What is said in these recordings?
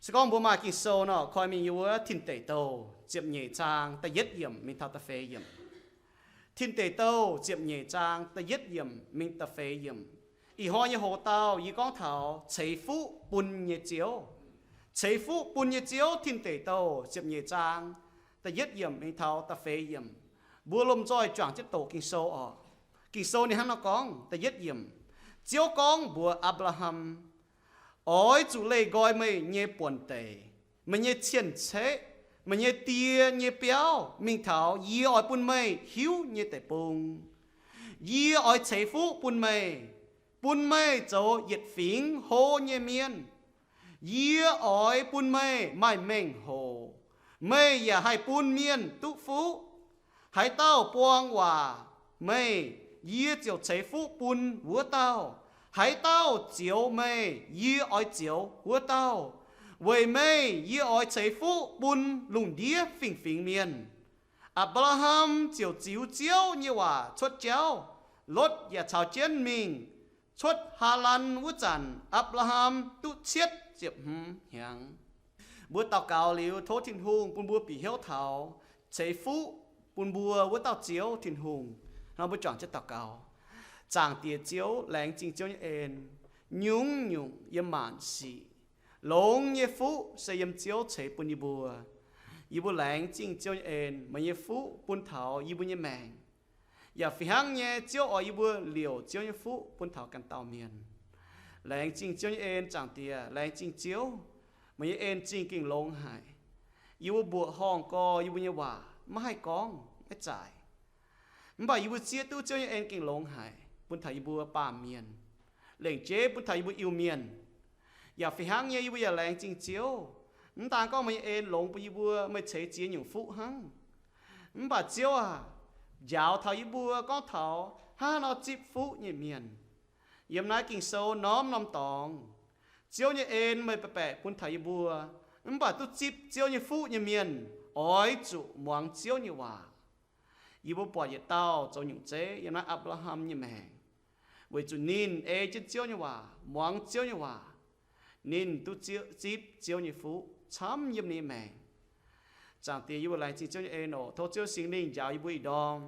Se gorngv mbuo maaih Ging-Sou nor, koi mingh yiem wuov Tin Deic Douh ziepc nyeic zaang da'yietv yiemc mingh taux da'feix yiemc. Tin Deic Douh ziepc nyeic zaang da'yietv yiemc mingh da'feix yiemc. Ih hnoi nyei hoc-dauh yie gorngv taux ceix fuqv bun nyei Ziouv. Ceix fuqv bun nyei Ziouv, Tin Deic Douh ziepc nyeic zaang da'yietv yiemc mingh taux da'feix yiemc. Mbuo lomh nzoih juangc jienv doqc Ging-Sou oc. Ging-Sou ninh hnangv nor gorngv, da'yietv yiemc, Ziouv gorngv mbuox Apc^laa^ham, Oix zuqc leih nqoi meih nyei buonc deic, meih nyei cien-ceqv, meih nyei die nyei biauv mingh taux yie oix bun meih hiuv nyei deic-bung. Yie oix ceix fuqv bun meih, bun meih zoux yietc fingx hlo nyei mienh. Yie oix bun meih maaih mengh hoc, meih yaac haih bun mienh duqv fuqv. Haaix dauh buang waac meih, yie ziouc ceix fuqv bun wuov dauh. Haaix dauh zioux meih, yie oix zioux wuov dauh. Weic meih yie oix ceix fuqv bun lungh ndiev fingx-fingx mienh. Apc^laa^ham ziouc ziux Ziouv nyei waac cuotv jauv. Lotv yaac caux jienv mingh. Cuotv Haalaan wuov zanc, Apc^laa^ham duqv cietv ziepc hmz hnyangx. Mbuo daux gaux liuz, tov Tin-Hungh bun mbuo bieqc hnyouv taux ceix fuqv bun mbuo wuov dauh Ziouv Tin-Hungh. Nor mbuo juangc jienv daux gaux. Zaangc Diex Ziouv, laengz zingh Ziouv nyei en nyungc-nyungc yiem maanc sic. Longx nyei fuqv se yiem Ziouv ceix bun yie mbuo. Yie mbuo laengz zingh Ziouv nyei en, meih nyei fuqv bun taux yie mbuo nyei maengc. Yaac fih hnangv nyei, Ziouv oix yie mbuo liouc Ziouv nyei fuqv bun taux ganh dauh mienh. Laengz zingh Ziouv nyei en, Zaangc Diex, laengz zingh Ziouv. Meih nyei en zingh gengh longx haic. Yie mbuo mbuoqc horngh gorx yie mbuo nyei waac maiv haih gorngv, maiv zaaic. Mv baac yie mbuo zieqv duqv Ziouv nyei en gengh longx haic bun taux yie mbuo baamh mienh, lengc jeiv bun taux yie mbuo Iu-Mienh. Yaac fih hnangv nyei, yie mbuo yaac laengz zingh Ziouv. Mv daan gorngv meih nyei en longx bun yie mbuo, meih ceix ziex nyungc fuqv hnangv. Mv baac Ziouv aac, njaaux taux yie mbuo gorngv taux hnangv haaix nor zipv fuqv nyei mienh. Yiem naaiv Ging-Sou norm-norm dorngx, Ziouv nyei en meih baeqc baeqc bun taux yie mbuo. Mv baac duqv zipv Ziouv nyei fuqv nyei mienh oix zuqc muangx Ziouv nyei waac. Yie mbuo buatc yietc dauh zoux nyungc zeiv yiem naaiv Apc^laa^ham nyei maengc, weic zuqc ninh ei jienv Ziouv nyei waac, muangx Ziouv nyei waac, ninh duqv zipv Ziouv nyei fuqv camv yiem ninh nyei maengc. Zaangc Diex, yie mbuo laengz zingh Ziouv nyei en oc. Tov Ziouv Singx Lingh njaaux yie mbuo ih ndorm,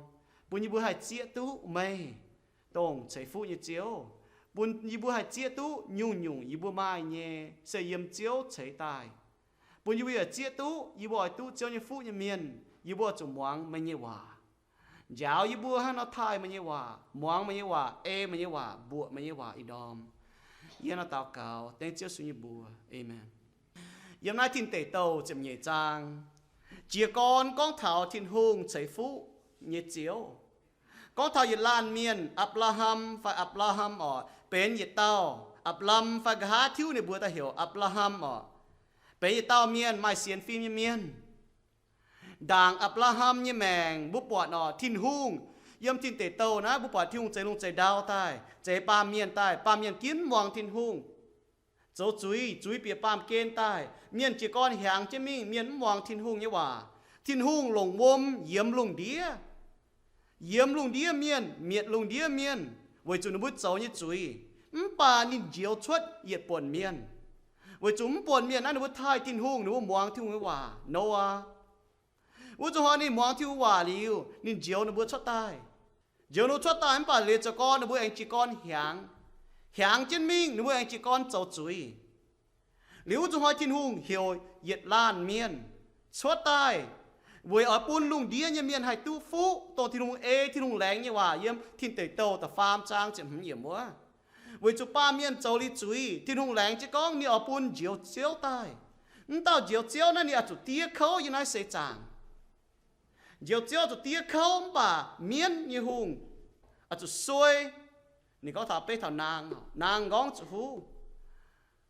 bun yie mbuo haih zieqv duqv meih, dongh ceix fuqv nyei Ziouv. Bun yie mbuo haih zieqv duqv nyungc-nyungc yie mbuo maaih nyei se yiem Ziouv ceix daaih. Bun yie mbuo yaac zieqv duqv yie mbuo oix duqv Ziouv nyei fuqv nyei mienh, yie mbuo zuqc muangx meih nyei waac. Njaaux yie mbuo hnangv nor taaih meih nyei waac, muangx meih nyei waac, ei meih nyei waac, mbuoqc meih nyei waac ih ndorm. Yie hnangv nor daux gaux dengv Ziouv Yesu nyei mbuox. Aamen. Yiem naaiv Tin Deic Douh ziepc nyeic zaang, jiez gorn gorngv taux Tin-Hungh ceix fuqv nyei Ziouv. Gorngv taux yietc laanh mienh, Apc^laa^ham fai Apc^laa^ham orqc, benx yietc dauh, Apc^laam fai nqa'haav tiuv ninh mbuox daaih heuc Apc^laa^ham orqc, benx yietc dauh mienh maaih sienx fim nyei mienh. Ndaangc Apc^laa^ham nyei maengc mbuo buatc orqc, Tin-Hungh yiem Tin Deic Douh naaiv mbuo buatc Tin-Hungh zeix lungh zeix ndau daaih, zeix baamh mienh daaih, baamh mienh ginv muangx Tin-Hungh. Zoux zuiz, zuiz bieqc baamh gen daaih, mienh jiez gorn hiaangx jienv mingh, mienh mv muangx Tin-Hungh nyei waac. Tin-Hungh longc wuom yiemx lungh ndiev, yiemx lungh ndiev mienh, mietc lungh ndiev mienh, weic zuqc ninh mbuo zoux nyei zuiz. Mv baac ninh njoux cuotv yietc buonc mienh, weic zuqc mv buonc mienh naaiv ninh mbuo taaih Tin-Hungh, ninh mbuo muangx Tin-Hungh nyei waac. Noyaa, wuov zuqc hnoi ninh muangx Tin-Hungh waac liuz, ninh njoux ninh mbuo cuotv daaih. Njoux ninh mbuo cuotv daaih mv baac liuz zoux gorn ninh mbuo aengx jiez gorn hiaangx, hiaangx jienv mingh ninh mbuo aengx jiez gorn zoux zuiz. Liuz wuov zuqc hnoi Tin-Hungh heuc yietc laanh mienh cuotv daaih, weic oix bun lungh ndiev nyei mienh haih duqv fuqv, dongh Tin-Hungh ei, Tin-Hungh laengz nyei waac yiem Tin Deic Douh da'faam zaang ziepc hmz yiemc wuov. Weic zuqc baamh mienh zoux liuz zuiz, Tin-Hungh laengz jienv gorngv ninh oix bun Njoux Ziouv daaih. Mv dauh Njoux Ziouv naaiv ninh oix zuqc diev kouv yiem naaiv seix zaangc. Njoux Ziouv zuqc diev kouv mv baac mienv nyei hungh oix zuqc suei. Ninh gorngv taux beiv taux naang, naang nqorngv zuqc huv.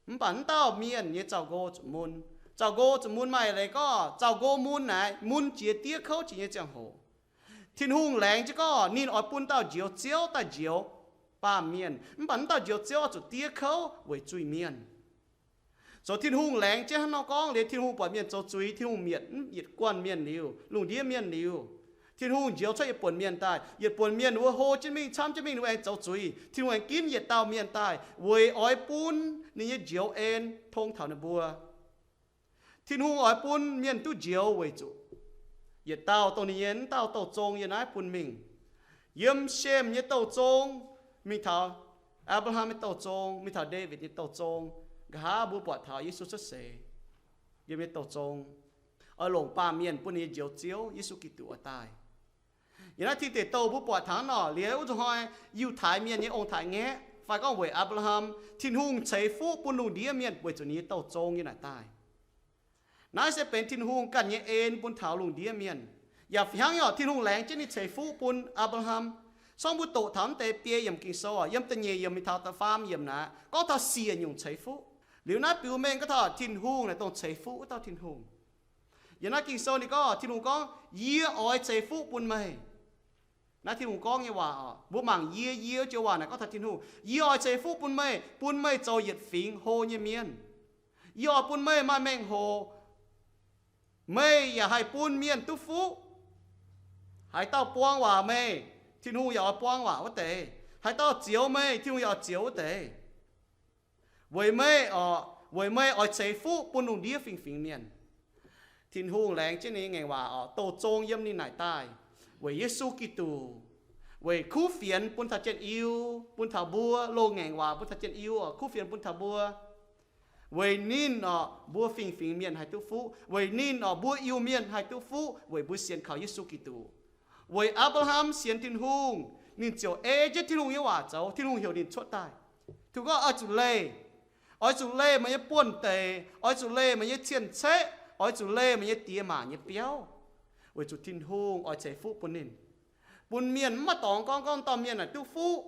Mv baac mv dauh mienh nyei zaux nqo zuqc mun. Zaux nqo zuqc mun maaih leiz gorngv zaux nqo mun naaic mun jiex diev kouv jiex nyei ziangh hoc, Tin-Hungh laengz jienv gorngv ninh oix bun dauh Njoux Ziouv daaih njoux baamh mienh. Mv baac mv dauh Njoux Ziouv oix zuqc diev kouv weic zuiz-mienh. Zoux Tin-Hungh laengz jienv hnangv nor gorngv liuz, Tin-Hungh buatc mienh zoux zuiz, Tin-Hungh mietc yietc guanh mienh liuz, lungh ndiev mienh liuz, Tin-Hungh njoux cuotv yietc buonc mienh daaih. Yietc buonc mienh wuov hlo jienv mingh, camv jienv mingh, ninh mbuo aengx zoux zuiz. Tin-Hungh aengx ginv yietc dauh mienh daaih weic oix bun ninh nyei njoux en tong taux ninh mbuo. Tin-Hungh oix bun mienh duqv njoux weic zuqc yietc dauh dongh ninh nyei wuov dauh douh zong yiem naaiv bun mingh. Yiem Shem nyei douh zong mingh taux Apc^laa^ham nyei douh zong, mingh taux Ndaawitv nyei douh zong, nqa'haav mbuo buatc taux Yesu cuotv seix yiem nyei douh zong, oix longc baamh mienh bun ninh nyei Njoux Ziouv Yesu Giduc oix daaih. Yiem naaiv Tin Deic Douh mbuo buatc taux nor, liuz wuov zuqc hnoi Yiutai Mienh nyei ong-taaix-ngaeqv fai gorngv weic Apc^laa^ham, Tin-Hungh ceix fuqv bun lungh ndiev mienh weic zuqc ninh nyei douh zong nyei naaic daaih. Naaiv se benx Tin-Hungh ganh nyei en bun taux lungh ndiev mienh. Yaac fih hnangv nyei, Tin-Hungh laengz jienv ninh ceix fuqv bun Apc^laa^ham. Sorng mbuo doqc taux mv deix biei yiemc Ging-Sou, yiem da'nyeic yiemc mingh taux da'faam yiemc naaic gorngv taux siec nyungc ceix fuqv. Liuz naaiv biux mengh gorngv taux Tin-Hungh naaic dongh ceix fuqv wuov dauh Tin-Hungh. Yiem naaiv Ging-Sou ninh gorngv, Tin-Hungh gorngv, Yie oix ceix fuqv bun meih. Naaiv Tin-Hungh gorngv nyei waac oc. Mbuo mangc yie, yie joux waac naaic gorngv taux Tin-Hungh, Yie oix ceix fuqv bun meih, bun meih zoux yietc fingx hlo nyei mienh. Yie oix bun meih maaih mengh hoc. Meih yaac haih bun mienh duqv fuqv. Haaix dauh buang waac meih, Tin-Hungh yaac oix buang waac wuov deix. Haaix dauh zioux meih, Tin-Hungh yaac oix zioux wuov deix. Weic meih oc, weic meih oix ceix fuqv bun lungh ndiev fingx-fingx mienh. Tin-Hungh laengz jienv ninh ngaengc waac oc, douh zong yiem ninh naaic daaih, weic Yesu Giduc, weic kuv fienx bun taux jienv iu, bun taux mbuo, loz-ngaengc waac bun taux jienv iu oc, kuv fienx bun taux mbuo. Weic ninh oc, mbuo fingx-fingx mienh haih duqv fuqv. Weic ninh oc, mbuo Iu-Mienh haih duqv fuqv weic mbuo sienx kaux Yesu Giduc. Weic Apc^laa^ham sienx Tin-Hungh, ninh ziouc ei jienv Tin-Hungh nyei waac zoux. Tin-Hungh heuc ninh cuotv daaih. Tin-Hungh gorngv, Oix zuqc leih. Oix zuqc leih meih nyei buonv-deic. Oix zuqc leih meih nyei cien-ceqv. Oix zuqc leih meih nyei diex maac nyei biauv, weic zuqc Tin-Hungh oix ceix fuqv bun ninh. Bun mienh maiv maaih dorngx gorngv, gorngv dauh mienh naaic duqv fuqv,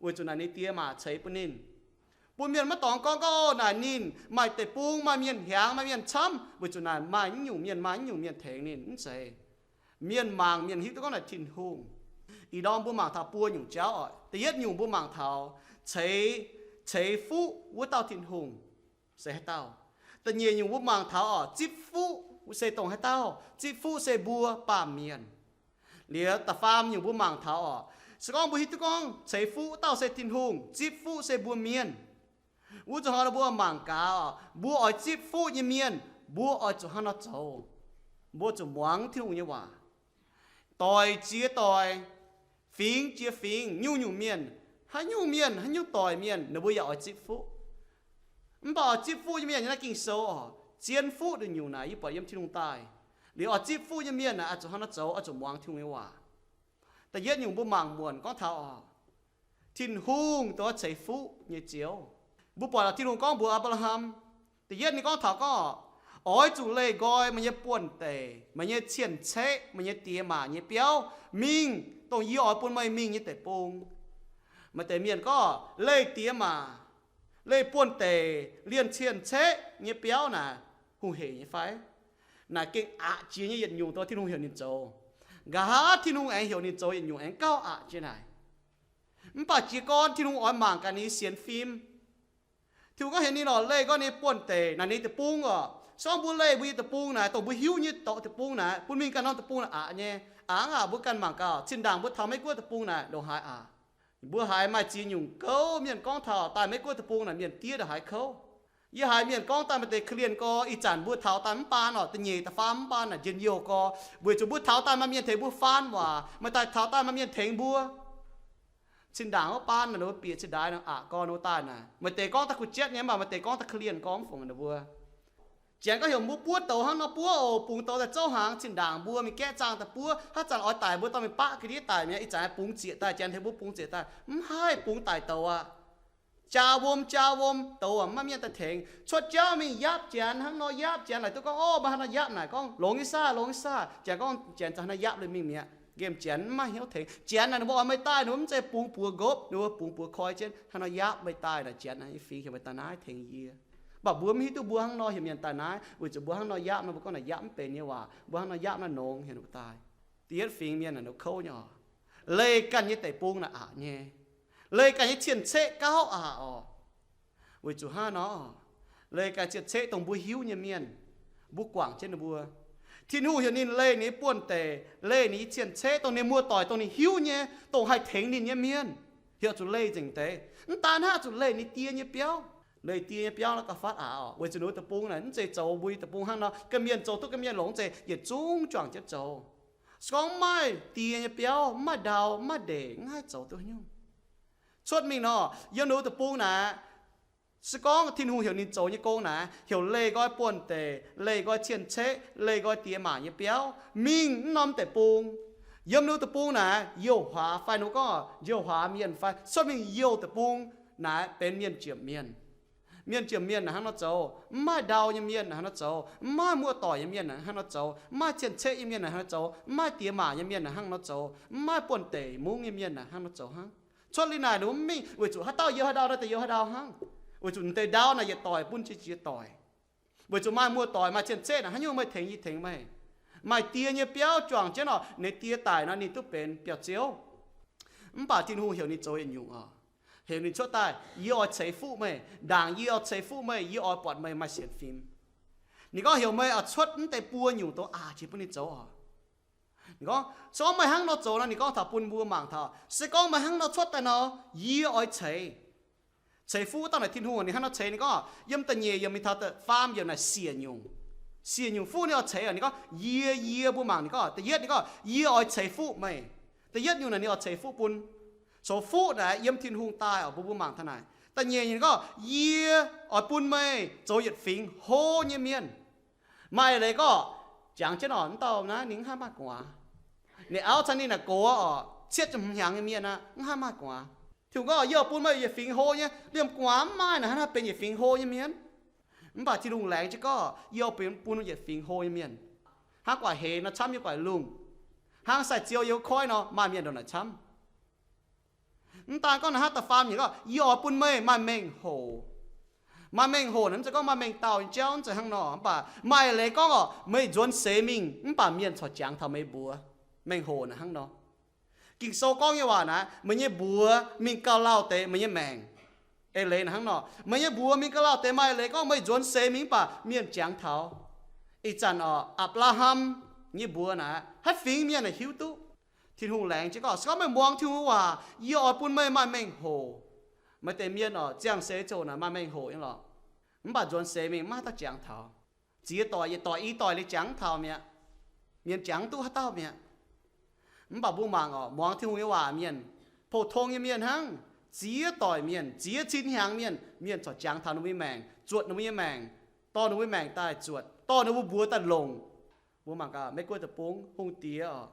weic zuqc naaic ninh diex maac ceix bun ninh. Bun mienh maiv dorngx gorngv, gorngv naaic ninh maaih deic-bung, maaih mienh hiaangx, maaih mienh camv, weic zuqc naaic maaih nyungc mienh, maaih nyungc mienh tengx ninh. Mv zeiz. Mienh mangc, mienh hiuv duqv gorngv naaic Tin-Hungh. Ih ndorm mbuo mangc taux buo nyungc jauv oc. Da'yietv nyungc mbuo mangc taux ceix, ceix fuqv wuov dauh Tin-Hungh se haaix dauh. Da'nyeic nyungc mbuo mangc taux oc, zipv fuqv se dongh haaix dauh. Zipv fuqv se mbuo baamh mienh. Liuz da'faam nyungc mbuo mangc taux oc, se gorngv mbuo hiuv duqv gorngv ceix fuqv dauh se Tin-Hungh, zipv fuqv se mbuo mienh. Wuov zuqc hnoi mbuo mangc gaax oc, mbuo oix zipv fuqv nyei mienh, mbuo oix zuqc hnangv nor zoux. Mbuo zuqc muangx Tin-Hungh nyei waac. Doic jiex doic, fingx jiex fingx, nyungc-nyungc mienh, haaix nyungc mienh, haaix nyungc doic mienh, ninh mbuo yaac oix zipv fuqv. Mv baac oix zipv fuqv nyei mienh yiem naaiv Ging-Sou oc, zien fuqv nduqc nyungc naaic yie buatc yiem Tin-Hungh daaih. Liuz oix zipv fuqv nyei mienh naaic oix zuqc hnangv nor zoux, oix zuqc muangx Tin-Hungh nyei waac. Da'yietv nyungc mbuo mangc muonc gorngv taux oc, Tin-Hungh dongh ceix fuqv nyei Ziouv. Mbuo buatc Tin-Hungh gorngv mbuox Apc^laa^ham, da'yietv ninh gorngv taux gorngv oc, Oix zuqc leih nqoi meih nyei buonv-deic, meih nyei cien-ceqv, meih nyei diex maac nyei biauv mingh dongh yie oix bun meih mingh nyei deic-bung. Maaih deix mienh gorngv leih diex maac, leih buonv-deic, lienh cien-ceqv nyei biauv naaic hungh heic nyei fai? Naaic gengh aqc jiex nyei yietc nyungc dongh Tin-Hungh heuc ninh zoux. Nqa'haav Tin-Hungh aengx heuc ninh zoux yietc nyungc aengx gauh aqc jiex naaic. Mv baac jiez gorn Tin-Hungh oix mangc gaax ninh sienx fim. Tin-Hungh gorngv heuc ninh oc, leih gorngv ninh buonv-deic naaic, ninh deic-bung oc. Se gorngv mbuo leih mbuo nyei deic-bung naaic, dongh mbuo hiuv nyei dorqc deic-bung naaic, bun mingh ganh norm deic-bung naaic aqc nyei. Aqc aqv, mbuo ganh mangc gaax, zinh ndaangc mbuo taux Meiv-Guoqv deic-bung naaic ndongc haaix aqc. Mbuo haiz maaih ziex nyungc gouv mienh gorngv taux daaih Meiv-Guoqv deic-bung naaic mienh diev ndongc haaix kouv. Yie haiz mienh gorngv daaih maaih deix korv-lienh gorx, ih zanc mbuo taux daaih mv baan oc, da'nyeic da'faam mv baan naaic njien-youh gorx, weic zuqc mbuo taux daaih maaih mienh tengx mbuo faan waac, maaih daaih taux daaih maaih mienh tengx mbuo. Zinh ndaangc wuov baan naaic ninh mbuo bieqc zinh ndaangc nor aqc gorx ninh mbuo daaih naaic, maaih deix gorngv daaih kuh jietv nyei, mv baac maaih deix gorngv daaih korv-lienh gorx, mv fungc ninh mbuo. Janx gorngv heuc mbuo buov douz hnangv nor buov oc, bungx douz daaih zouv hnaangx, zinh ndaangc mbuo mingh gaeqv zaangh daaih buov, haaix zanc oix daic mbuo dorh mingh baqv ga'ndiev daic mi'aqv, ih zanc bungx zieqc daaih, Janx heuc mbuo bungx zieqc daaih, mv haih bungx daic douz aqv. Jaa wuom, jaa wuom, douz maiv mienh daaih tengx. Cuotv jauv mingh yapv Janx, hnangv nor yapv Janx laaic duqv gorngv, Ov, meih hnangv nor yapv naaic, gorngv, Longx nyei saah, longx nyei saah. Janx gorngv, Janx za'hnangv nor yapv lui mingh mi'aqv. Nqemh Janx mv maaih hnyouv tengx. Janx naaic ninh mbuo oix meih daaih, ninh mbuo mv zeiz bungx buoz nqopv, ninh mbuo bungx buoz koi jienv. Hnangv nor yapv meih daaih naaic, Janx naaic nyei fingx heuc meih daaih naaiv tengx yie. Mv baac mbuo mv hiuv duqv mbuo hnangv nor heuc mienh daaih naaiv, weic zuqc mbuo hnangv nor yapv nor, mbuo gorngv naaic yapv mv benx nyei waac, mbuo hnangv nor yapv naaiv nongx heuc ninh mbuo daaih. Da'yietv fingx mienh naaic ninh kouv nyei oc. Leih ganh nyei deic-bung naaic aqc nyei. Leih ganh nyei cien-ceqv gauh aqc oc. Weic zuqc hnangv nor, leih ganh cien-ceqv dongh mbuo hiuv nyei mienh, mbuo guangc jienv ninh mbuo. Tin-Hungh heuc ninh leih ninh nyei buonv-deic, leih ninh nyei cien-ceqv dongh ninh muoz-doic, dongh ninh hiuv nyei, dongh haih tengx ninh nyei mienh, heuc zuqc leih nzengc deix. Mv daan hnangv, zuqc leih ninh die nyei biauv. Leih die nyei biauv naaiv gauh fatv aqc oc. Weic zuqc ninh mbuo deic-bung naaic mv zeiz zoux mbuo nyei deic-bung hnangv nor, ga'mienh zoux duqv ga'mienh longx, mv zeiz yietc zungv juangc jienv zoux. Se gorngv mv maaih die nyei biauv, mv maaih ndau, mv maaih ndeic, mv haih zoux duqv nyungc. Cuotv mingh nor, yiem ninh mbuo deic-bung naaic, se gorngv Tin-Hungh heuc ninh zoux nyei gong naaic, heuc leih nqoi buonv-deic, leih nqoi cien-ceqv, leih nqoi diex maac nyei biauv mingh mv norm deic-bung. Yiem ninh mbuo deic-bung naaic, youh huaax fai ninh mbuo gorngv youh huaax mienh fai cuotv mingh youh deic-bung naaic benx mienh jomc mienh. Mienh jomc mienh naaic hnangv nor zoux, mv maaih ndau nyei mienh naaic hnangv nor zoux, mv maaih muoz-doic nyei mienh naaic hnangv nor zoux, mv maaih cien-ceqv nyei mienh naaic hnangv nor zoux, mv maaih diex maac nyei mienh naaic hnangv nor zoux, mv maaih buonv-deic mungv nyei mienh naaic hnangv nor zoux hnangv. Cuotv liuz naaic ninh mbuo mv mingh weic zuqc haaix dauh youh haaix ndau naaic daaih youh haaix ndau hnangv. Weic zuqc naaiv deix ndau naaic yietc doic bun jienv ziex doic. Weic zuqc maaih muoz-doic maaih cien-ceqv naaic haaix nyungc meih tengx yie tengx meih. Maaih die nyei biauv juangc jienv oc, ninh die daic nor ninh duqv benx biauv-ziouv. Mv baac Tin-Hungh heuc ninh zoux yietc nyungc oc. Heuc ninh cuotv daaih, yie oix ceix fuqv meih, ndaangc yie oix ceix fuqv meih, yie oix buatc meih maaih sienx fim. Ninh gorngv heuc meih oix cuotv mv deix buo nyungc douz aqc jiex bun ninh zoux oc. Ninh gorngv se gorngv meih hnangv nor zoux nor, ninh gorngv taux bun mbuo mangc taux, se gorngv meih hnangv nor cuotv daaih nor, yie oix ceix. Ceix fuqv dauh naaic Tin-Hungh ninh hnangv nor ceix, ninh gorngv yiem da'nyeic yiemc mingh taux da'faam yiemc naaic siec nyungc. Siec nyungc fuqv ninh oix ceix oc. Ninh gorngv yie, yie mbuo mangc ninh gorngv da'yietv ninh gorngv yie oix ceix fuqv meih. Da'yietv nyungc naaic ninh oix ceix fuqv bun. Coux fuqv naaic yiem Tin-Hungh daaih oc, mbuo mbuo mangc taux naaic. Da'nyeic nyungc ninh gorngv yie oix bun meih zoux yietc fingx hlo nyei mienh. Maaih leiz gorngv jangx jienv oc, mv dauh naaiv ninh mv haih maaih gu'nguaaz. Ninh auv caux ninh naaic gox oc, cietv ziepc hnyangx nyei mienh aqv, mv haih maaih gu'nguaaz. Tin-Hungh gorngv yie oix bun meih yietc fingx hlo nyei, liemh gu'nguaaz mv maaih naaic hnangv naaiv benx yietc fingx hlo nyei mienh. Mv baac Tin-Hungh laengz jienv gorngv yie oix bun, bun yietc fingx hlo nyei mienh. Hnangv gu'nguaaic heix nor camv yiem gu'nguaaic lungh. Hnangv sai-ziou yiem wuov koiv nor maaih mienh ndongc naaic camv. Mv daan gorngv naaic hnangv da'faam nyungc gorngv yie oix bun meih maaih mengh hoc. Maaih mengh hoc naaic mv zeiz gorngv maaih mengh dauh nyei jauv, mv zeiz hnangv nor. Mv baac maaih leiz gorngv oc, meih nzuonx seix mingh mv baac mienh corc jangx taux meih mbuox. Mengh hoc naaic hnangv nor. Ging-Sou gorngv nyei waac naaiv, meih nyei mbuox mingh gauh lauh deix meih nyei maengc. Eix leiz naaic hnangv nor, meih nyei mbuox mingh gauh lauh deix, maaih leiz gorngv meih nzuonx seix mingh mv baac mienh jangx taux. Ih zanc oc, Apc^laa^ham nyei mbuox naaic, haaix fingx mienh naaic hiuv duqv. Tin-Hungh laengz jienv gorngv, se gorngv meih muangx Tin-Hungh waac, yie oix bun meih maaih mengh hoc. Maaih deix mienh oc, ziangh seix ziouc naaic maaih mengh hoc nyei lorqc. Mv baac nzuonx seix mingh maiv haaix dauh jangx taux. Ziex doic, yietc doic, i doic liuz jangx taux mi'aqv. Mienh jangx duqv haaix dauh mi'aqv. Mv baac mbuo mangc oc, muangx Tin-Hungh nyei waac mienh, pou-tong nyei mienh hnangv, ziex doic mienh, ziex cin hnyangx mienh, mienh corc jangx taux ninh mbuo nyei maengc, zuotc ninh mbuo nyei maengc, dorh ninh mbuo nyei maengc daaih zuotc, dorh ninh mbuo mbuox daaih longc. Mbuo mangc gaax Meiv Guoqv deic-bung hungh diex oc,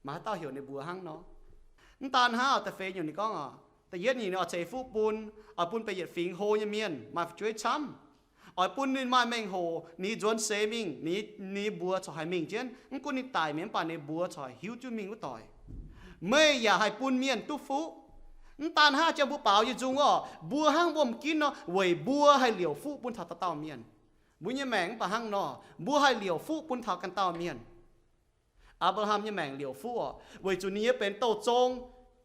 maaih haaix dauh heuc ninh mbuox hnangv nor? Mv daan hnangv oc, da'feix nyungc ninh gorngv oc, da'yietv nyungc ninh oix ceix fuqv bun, oix bun benx yietc fingx hlo nyei mienh, maaih fu'jueiv camv. Oix bun ninh maaih mengh hoc, ninh nzuonx seix mingh, ninh, ninh mbuox corc haih mingh jienv. Mv gunv ninh daic mi'aqv, mv baac ninh mbuox corc hiuv jienv mingh wuov doic. Meih yaac haih bun mienh duqv fuqv. Mv daan hnangv, jang mbuo baaux nyei nzung oc, mbuo hnangv wuom-ginv nor, weic mbuo haih liouc fuqv bun taux dauh dauh mienh. Mbuo nyei maengc mv baac hnangv nor, mbuo haih liouc fuqv bun taux ganh dauh mienh. Apc^laa^ham nyei maengc liouc fuqv oc, weic zuqc ninh nyei benx douh zong.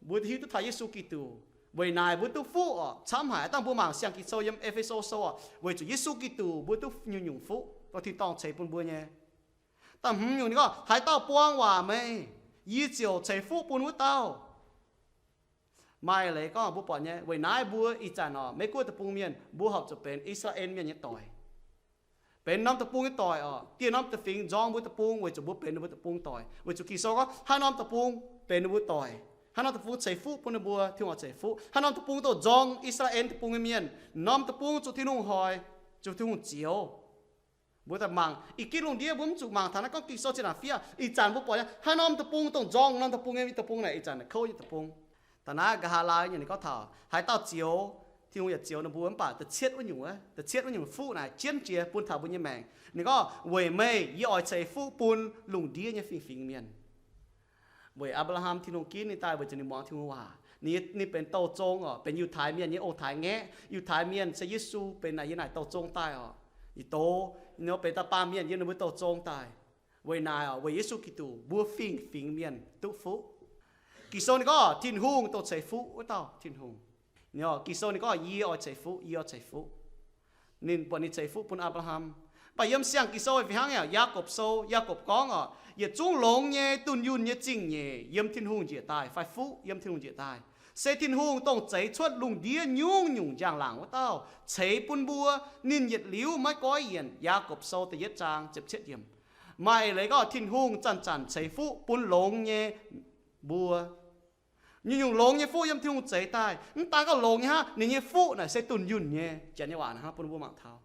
Mbuo hiuv duqv taux Yesu Giduc. Weic naaic mbuo duqv fuqv oc. Camv haic, dangh mbuo mangc siang Ging-Sou yiem E^fe^so Sou oc, weic zuqc Yesu Giduc mbuo duqv nyungc-nyungc fuqv, dongh tin-dorngh ceix bun mbuo nyei. Da'hmz nyungc ninh gorngv, haaix dauh buang waac meih, yie ziouc ceix fuqv bun wuov dauh. Maaih leiz gorngv mbuo buatc nyei, weic naaiv mbuo ih zanc oc, Meiv Guoqv deic-bung mienh, mbuo horpc zuqc benx I^saa^laa^en Mienh nyei doic. Benx norm deic-bung nyei doic oc. Dieh norm deic-fingx nzorng mbuo deic-bung weic zuqc mbuo benx ninh mbuo deic-bung doic. Weic zuqc Ging-Sou gorngv, haaix norm deic-bung benx ninh mbuo doic, haaix norm deic-bung ceix fuqv bun ninh mbuo, Tin-Hungh oix ceix fuqv. Haaix norm deic-bung dongh nzorng I^saa^laa^en deic-bung nyei mienh, norm deic-bung zuqc Tin-Hungh hoic, zuqc Tin-Hungh zioux. Mbuo daaih mangc, ih ginv lungh ndiev mbuo mv zuqc mangc taux naaiv gorngv Ging-Sou zinh ndaangc fiev. Ih zanc mbuo buatc nyei, haaix norm deic-bung dongh nzorng norm deic-bung nyei deic-bung naaic, ih zanc naaic kouv nyei deic-bung. Da'naaiv nqa'haav laai nyei ninh gorngv taux haaix dauh zioux, Tin-Hungh yaac zioux ninh mbuo, mv baac da'cietv wuov nyungc, da'cietv wuov nyungc fuqv naaic jienv jiex bun taux mbuo nyei maengc. Ninh gorngv, weic meih yie oix ceix fuqv bun lungh ndiev nyei fingx-fingx mienh. Weic Apc^laa^ham Tin-Hungh ginv ninh daaih weic zuqc ninh muangx Tin-Hungh waac. Ninh, ninh benx douh zong oc, benx Yiutai Mienh nyei ong-taaix-ngaeqv. Yiutai Mienh se Yesu benx naaic yiem naaic douh zong daaih oc. Yietc douz nor benx da'baamh mienh yiem ninh mbuo douh zong daaih. Weic naaic oc, weic Yesu Giduc mbuo fingx-fingx mienh duqv fuqv. Ging-Sou ninh gorngv Tin-Hungh dongh ceix fuqv wuov dauh Tin-Hungh. Ninh oc, Ging-Sou ninh gorngv, yie oix ceix fuqv, yie oix ceix fuqv. Ninh buatc ninh ceix fuqv bun Apc^laa^ham. Mv baac yiem siang Ging-Sou fih hnangv yaac Yaagorpc Sou, Yaagorpc gorngv oc, yietc zungv longx nyei, dunh yunh nyei zingh nyeic yiem Tin-Hungh njiec daaih, fai fuqv yiem Tin-Hungh njiec daaih. Se Tin-Hungh dongh zeix cuotv lungh ndiev nyungc-nyungc njang-laangc wuov dauh ceix bun mbuo. Ninh yietc liuz maiv goiv yienc. Yaagorpc Sou da'yietv zaang ziepc cietv yiemc. Maaih eix leiz gorngv Tin-Hungh zanc-zanc ceix fuqv bun longx nyei mbuo. Nyungc-nyungc longx nyei fuqv yiem Tin-Hungh zeix daaih. Mv daan gorngv longx nyei hnangv, ninh nyei fuqv naaic se dunh yunh nyei. Janx nyei waac hnangv bun mbuo mangc taux.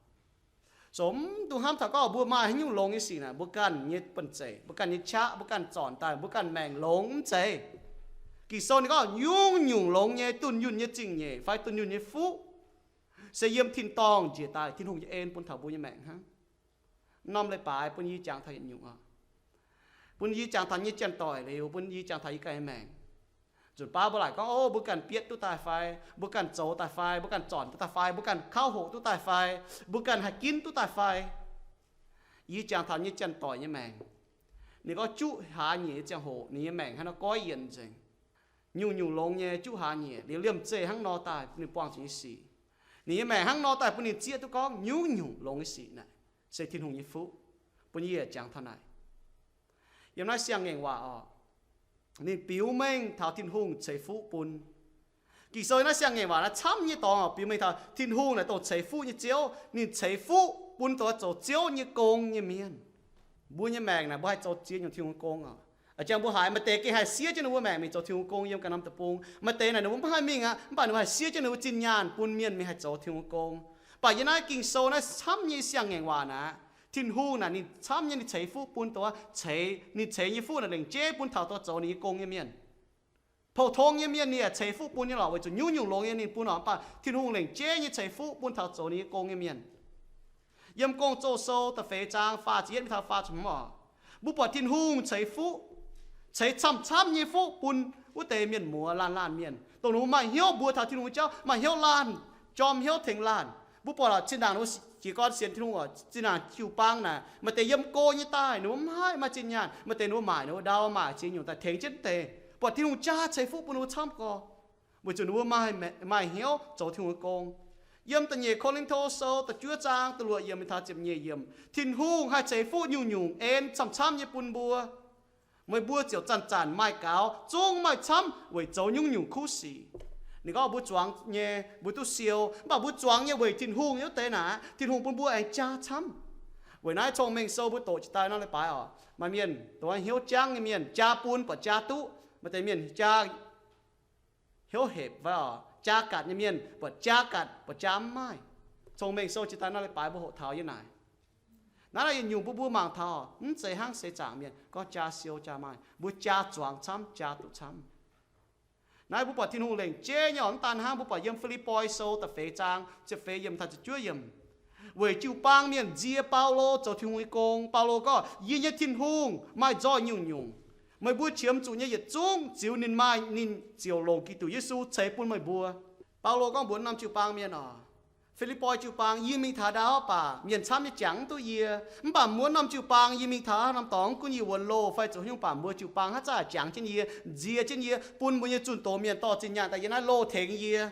So mv dungx hnamv taux gorngv mbuo maaih haaix nyungc longx nyei sic naaic, mbuo ganh nyei banh zeic, mbuo ganh nyei qaqv, mbuo ganh zornc daaih, mbuo ganh maengc longx, mv zeiz. Ging-Sou ninh gorngv nyungc-nyungc longx nyei, dunh yunh nyei zingh nyeic fai dunh yunh nyei fuqv se yiem tin-dorngh njiec daaih Tin-Hungh nyei en bun taux mbuo nyei maengc hnangv. Norm leiz-baaix bun yie jangx taux yietc nyungc oc. Bun yie jangx taux nyei janx-doic liuz, bun yie jangx taux yie ganh nyei maengc. Nzunc baav mbuo laaic gorngv, o, mbuo ganh bietv duqv daaih fai, mbuo ganh zoux daaih fai, mbuo ganh zornc duqv daaih fai, mbuo ganh kauv hoqc duqv daaih fai, mbuo ganh haih ginv duqv daaih fai. Yie jangx taux nyei janx-doic nyei maengc, ninh gorngv juqv hlaax nyieqc nyei ziangh hoc ninh nyei maengc hnangv nor goiv yienc nzengc. Nyungc-nyungc longx nyei juqv hlaax nyieqc liuz liemh zeih hnangv nor daaih bun ninh buangh zuqc nyei sic. Ninh nyei maengc hnangv nor daaih bun ninh zieqv duqv gorngv nyungc-nyungc longx nyei sic naaic se Tin-Hungh nyei fuqv. Bun yie jangx taux naaic. Yiem naaiv siang-ngaengc waac oc, ninh biux mengh taux Tin-Hungh ceix fuqv bun. Ging-Sou naaiv siang-ngaengc waac naaiv camv nyei dorngx oc, biux mengh taux Tin-Hungh naaic dongh ceix fuqv nyei Ziouv. Ninh ceix fuqv bun dongh zoux Ziouv nyei gong nyei mienh. Mbuo nyei maengc naaic mbuo haih zoux ziex nyungc Tin-Hungh gong oc. A'jang mbuo haiz maaih deix gengh haih siev jienv ninh mbuo maengc mingh zoux Tin-Hungh gong yiem ganh norm deic-bung. Maaih deix naaic ninh mbuo mv haih mingh aqv, mv baac ninh mbuo haih siev jienv ninh mbuo zinh nyaanh bun mienh mingh haih zoux Tin-Hungh gong. Mv baac yie naaiv Ging-Sou naaiv camv nyei siang-ngaengc waac naaic, Tin-Hungh naaic ninh camv nyei, ninh ceix fuqv bun dongh ceix, ninh ceix nyei fuqv naaic lengc jeiv bun taux dongh zoux ninh nyei gong nyei mienh. Pou-tong nyei mienh ninh yaac ceix fuqv bun nyei lorqc, weic zuqc nyungc-nyungc longx nyei ninh bun oc. Mv baac Tin-Hungh lengc jeiv nyei ceix fuqv bun taux zoux ninh nyei gong nyei mienh. Yiem Gong-Zoh Sou da'feix zaang faah ziepc yietv mingh taux faah ziepc hmz oc, mbuo buatc Tin-Hungh ceix fuqv, ceix camv-camv nyei fuqv bun wuov deix mienh muoz laanh laanh mienh, dongh ninh mbuo maaih hnyouv mbuox taux Tin-Hungh nyei jauv, maaih hnyouv laanh, jorm hnyouv tengx laanh. Mbuo buatc lorqc, zinh ndaangc ninh mbuo jiez gorn sienx Tin-Hungh oc, zinh ndaangc jiu-baang naaic maaih deix yiem go nyei daaih, ninh mbuo mv haih maaih zinh nyaanh, maaih deix ninh mbuo maaic ninh mbuo ndau, maaic ziex nyungc daaih tengx jienv deix. Buatc Tin-Hungh jaa ceix fuqv bun ninh mbuo camv gorx, weic zuqc ninh mbuo maaih, maaih hnyouv zoux Tin-Hungh nyei gong. Yiem da'nyeic Ko^lin^to Sou da'juov zaang da'luoqc yiemc mingh taux ziepc nyeic yiemc, Tin-Hungh haih ceix fuqv nyungc-nyungc en camv-camv nyei bun mbuo. Meih mbuo ziouc zanc-zanc maaih gaux, zungv maaih camv weic zoux nyungc-nyungc kuv sic. Ninh gorngv mbuo zuangx nyei mbuo duqv siou, mv baac mbuo zuangx nyei weic Tin-Hungh nyei wuov deix naaic, Tin-Hungh bun mbuo aengx jaa camv. Weic naaiv Cong-Mengh Sou mbuo doqc jiex daaih nor leiz-baaix oc, maaih mienh dongh hnyouv jangv nyei mienh jaa bun buatc jaa duqv, maaih deix mienh jaa hnyouv hepc fai oc, jaa gatc nyei mienh buatc jaa gatc, buatc jaa mv maaih. Cong-Mengh Sou jiex daaih nor leiz-baaix mbuo hoqc taux yiem naaic. Naaiv yietc nyungc bun mbuo mangc taux mv zeiz hnangv seix zaangc mienh gorngv jaa siou jaa maaih, mbuo jaa zuangx camv, jaa duqv camv. Naaiv mbuo buatc Tin-Hungh lengc jeiv nyei oc. Mv daan hnangv, mbuo buatc yiem Fi^lipv^poi Sou da'feix zaang ziepc feix yiemc taux ziepc juov yiemc, weic jiu-baang mienh nzie Baulo zoux Tin-Hungh nyei gong. Baulo gorngv, yie nyei Tin-Hungh maaih nzoih nyungc-nyungc. Meih mbuo qiemx zuqc nyei yietc zungv, ziux ninh maaih, ninh ziouc longc Giduc Yesu ceix bun meih mbuo. Baulo gorngv mbuox norm jiu-baang mienh oc, Fi^lipv^poi jiu-baang, yie mingh taux ndau baac mienh camv nyei jangx mv duqv yie. Mv baac mbuo norm jiu-baang yie mingh taux norm dorngx, gunv yie wuonx loh fai zoux haaix nyungc baac mbuo jiu-baang haaix zanc jangx jienv yie, nzie jienv yie, bun mbuo nyei zunh doz mienh dorh zinh nyaanh daaih yiem naaiv loh tengx yie.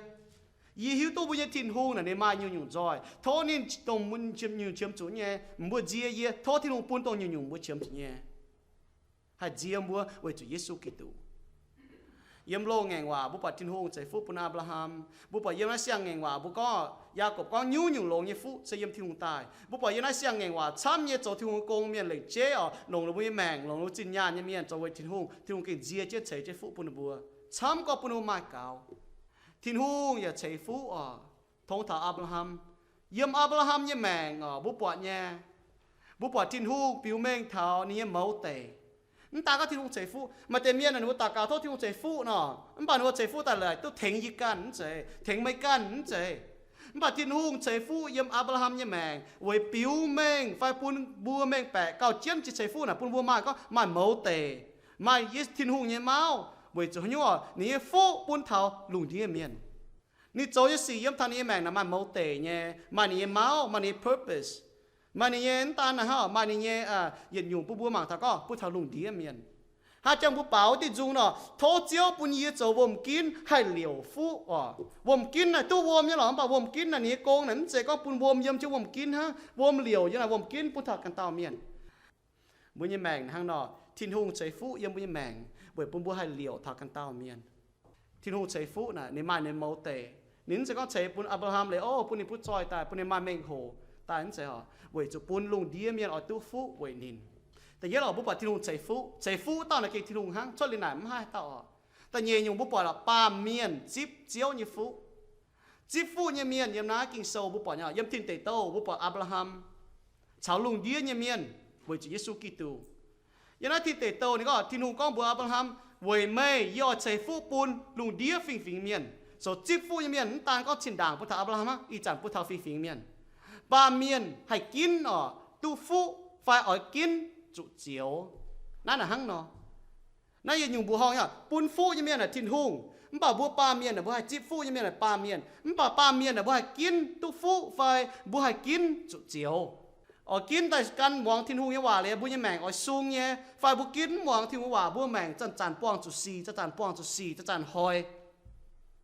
Yie hiuv duqv mbuo nyei Tin-Hungh naaic ninh maaih nyungc-nyungc nzoih. Tov ninh dongh nyungc-nyungc qiemx zuqc nyei, mbuo nzie yie. Tov Tin-Hungh bun dongh nyungc-nyungc mbuo qiemx zuqc nyei. Haih nzie mbuo weic zuqc Yesu Giduc. Yiem loz-ngaengc waac mbuo buatc Tin-Hungh ceix fuqv bun Apc^laa^ham. Mbuo buatc yiem naaiv siang-ngaengc waac mbuo gorngv, Yaagorpc gorngv nyungc-nyungc longx nyei fuqv se yiem Tin-Hungh daaih. Mbuo buatc yiem naaiv siang-ngaengc waac camv nyei zoux Tin-Hungh gong mienh lengc jeiv oc, longc ninh mbuo nyei maengc, longc ninh mbuo zinh nyaanh nyei mienh zoux weic Tin-Hungh, Tin-Hungh gengh nzie jienv ceix jienv fuqv bun ninh mbuo. Camv gorngv bun ninh mbuo maaih gaux. Tin-Hungh yaac ceix fuqv oc, tongx taux Apc^laa^ham. Yiem Apc^laa^ham nyei maengc oc, mbuo buatc nyei, mbuo buatc Tin-Hungh biux mengh taux ninh nyei mouz deic. Mv daan gorngv Tin-Hungh ceix fuqv, maaih deix mienh ninh mbuo daux gaux tov Tin-Hungh ceix fuqv nor, mv baac ninh mbuo ceix fuqv daaih laaix duqv tengx yie ganh mv zeiz, tengx meih ganh mv zeiz. Mv baac Tin-Hungh ceix fuqv yiem Apc^laa^ham nyei maengc weic biux mengh fai bun mbuo mengh baeqc gauh jienv jiex ceix fuqv naaic bun mbuo maaih gorngv maaih mouz deic, maaih Ye, Tin-Hungh nyei mauv, weic zuqc haaix nyungc oc, ninh nyei fuqv bun taux lungh ndiev mienh. Ninh zoux nyei sic yiem taux ninh nyei maengc naaic maaih mouz deic nyei, maaih ninh nyei mauv, maaih ninh nyei purpose, maaih ninh nyei, mv daan naaic hnangv, maaih ninh nyei yietc nyungc bun mbuo mangc taux gorngv bun taux lungh ndiev mienh. Hnangv jangx mbuo baaux diuh nzung nor, tov Ziouv bun yie zoux wuom-ginv haih liouc fuqv oc. Wuom-ginv naaic duqv wuom nyei lorqc, mv baac wuom-ginv naaic ninh nyei gong naaic mv zeiz gorngv bun wuom yiem jienv wuom-ginv hnangv. Wuom liouc yiem naaic wuom-ginv bun taux ganh dauh mienh. Mbuo nyei maengc hnangv nor, Tin-Hungh ceix fuqv yiem mbuo nyei maengc weic bun mbuo haih liouc taux ganh dauh mienh. Tin-Hungh ceix fuqv naaic ninh maaih ninh mouz deix. Ninh mv zeiz gorngv ceix bun Apc^laa^ham liuz, o, bun ninh butv zoih daaih, bun ninh maaih mengh hoc daaih, mv zeiz oc. Weic zuqc bun lungh ndiev mienh oix duqv fuqv weic ninh. Da'yietv oc, mbuo buatc Tin-Hungh ceix fuqv. Ceix fuqv dauh naaic gengh Tin-Hungh hnangv, cuotv liuz naaic mv haih dauh oc. Da'nyeic nyungc mbuo buatc oc, baamh mienh zipv Ziouv nyei fuqv. Zipv fuqv nyei mienh yiem naaiv Ging-Sou mbuo buatc nyei, yiem Tin Deic Douh mbuo buatc Apc^laa^ham caux lungh ndiev nyei mienh, weic zuqc Yesu Giduc. Yiem naaiv Tin Deic Douh ninh gorngv, Tin-Hungh gorngv mbuox Apc^laa^ham, weic meih yie oix ceix fuqv bun lungh ndiev fingx-fingx mienh. Zoux zipv fuqv nyei mienh mv daan gorngv zinh ndaangc bun taux Apc^laa^ham aqv, ih zanc bun taux fingx-fingx mienh. Baamh mienh haih ginv oc, duqv fuqv fai oix ginv zuqc zioux. Naaiv naaic hnangv nor. Naaiv yietc nyungc mbuoqc horngh nyei, bun fuqv nyei mienh naaic Tin-Hungh. Mv baac mbuo baamh mienh naaic, mbuo haih zipv fuqv nyei mienh naaic baamh mienh. Mv baac baamh mienh naaic mbuo haih ginv duqv fuqv fai mbuo haih ginv zuqc zioux. Oix ginv daaih gan muangx Tin-Hungh nyei waac liuz mbuo nyei maengc oix sung nyei, fai mbuo ginv mv muangx Tin-Hungh waac, mbuo maengc zanc-zanc buangh zuqc sic, zanc-zanc buangh zuqc sic, zanc-zanc hnoi.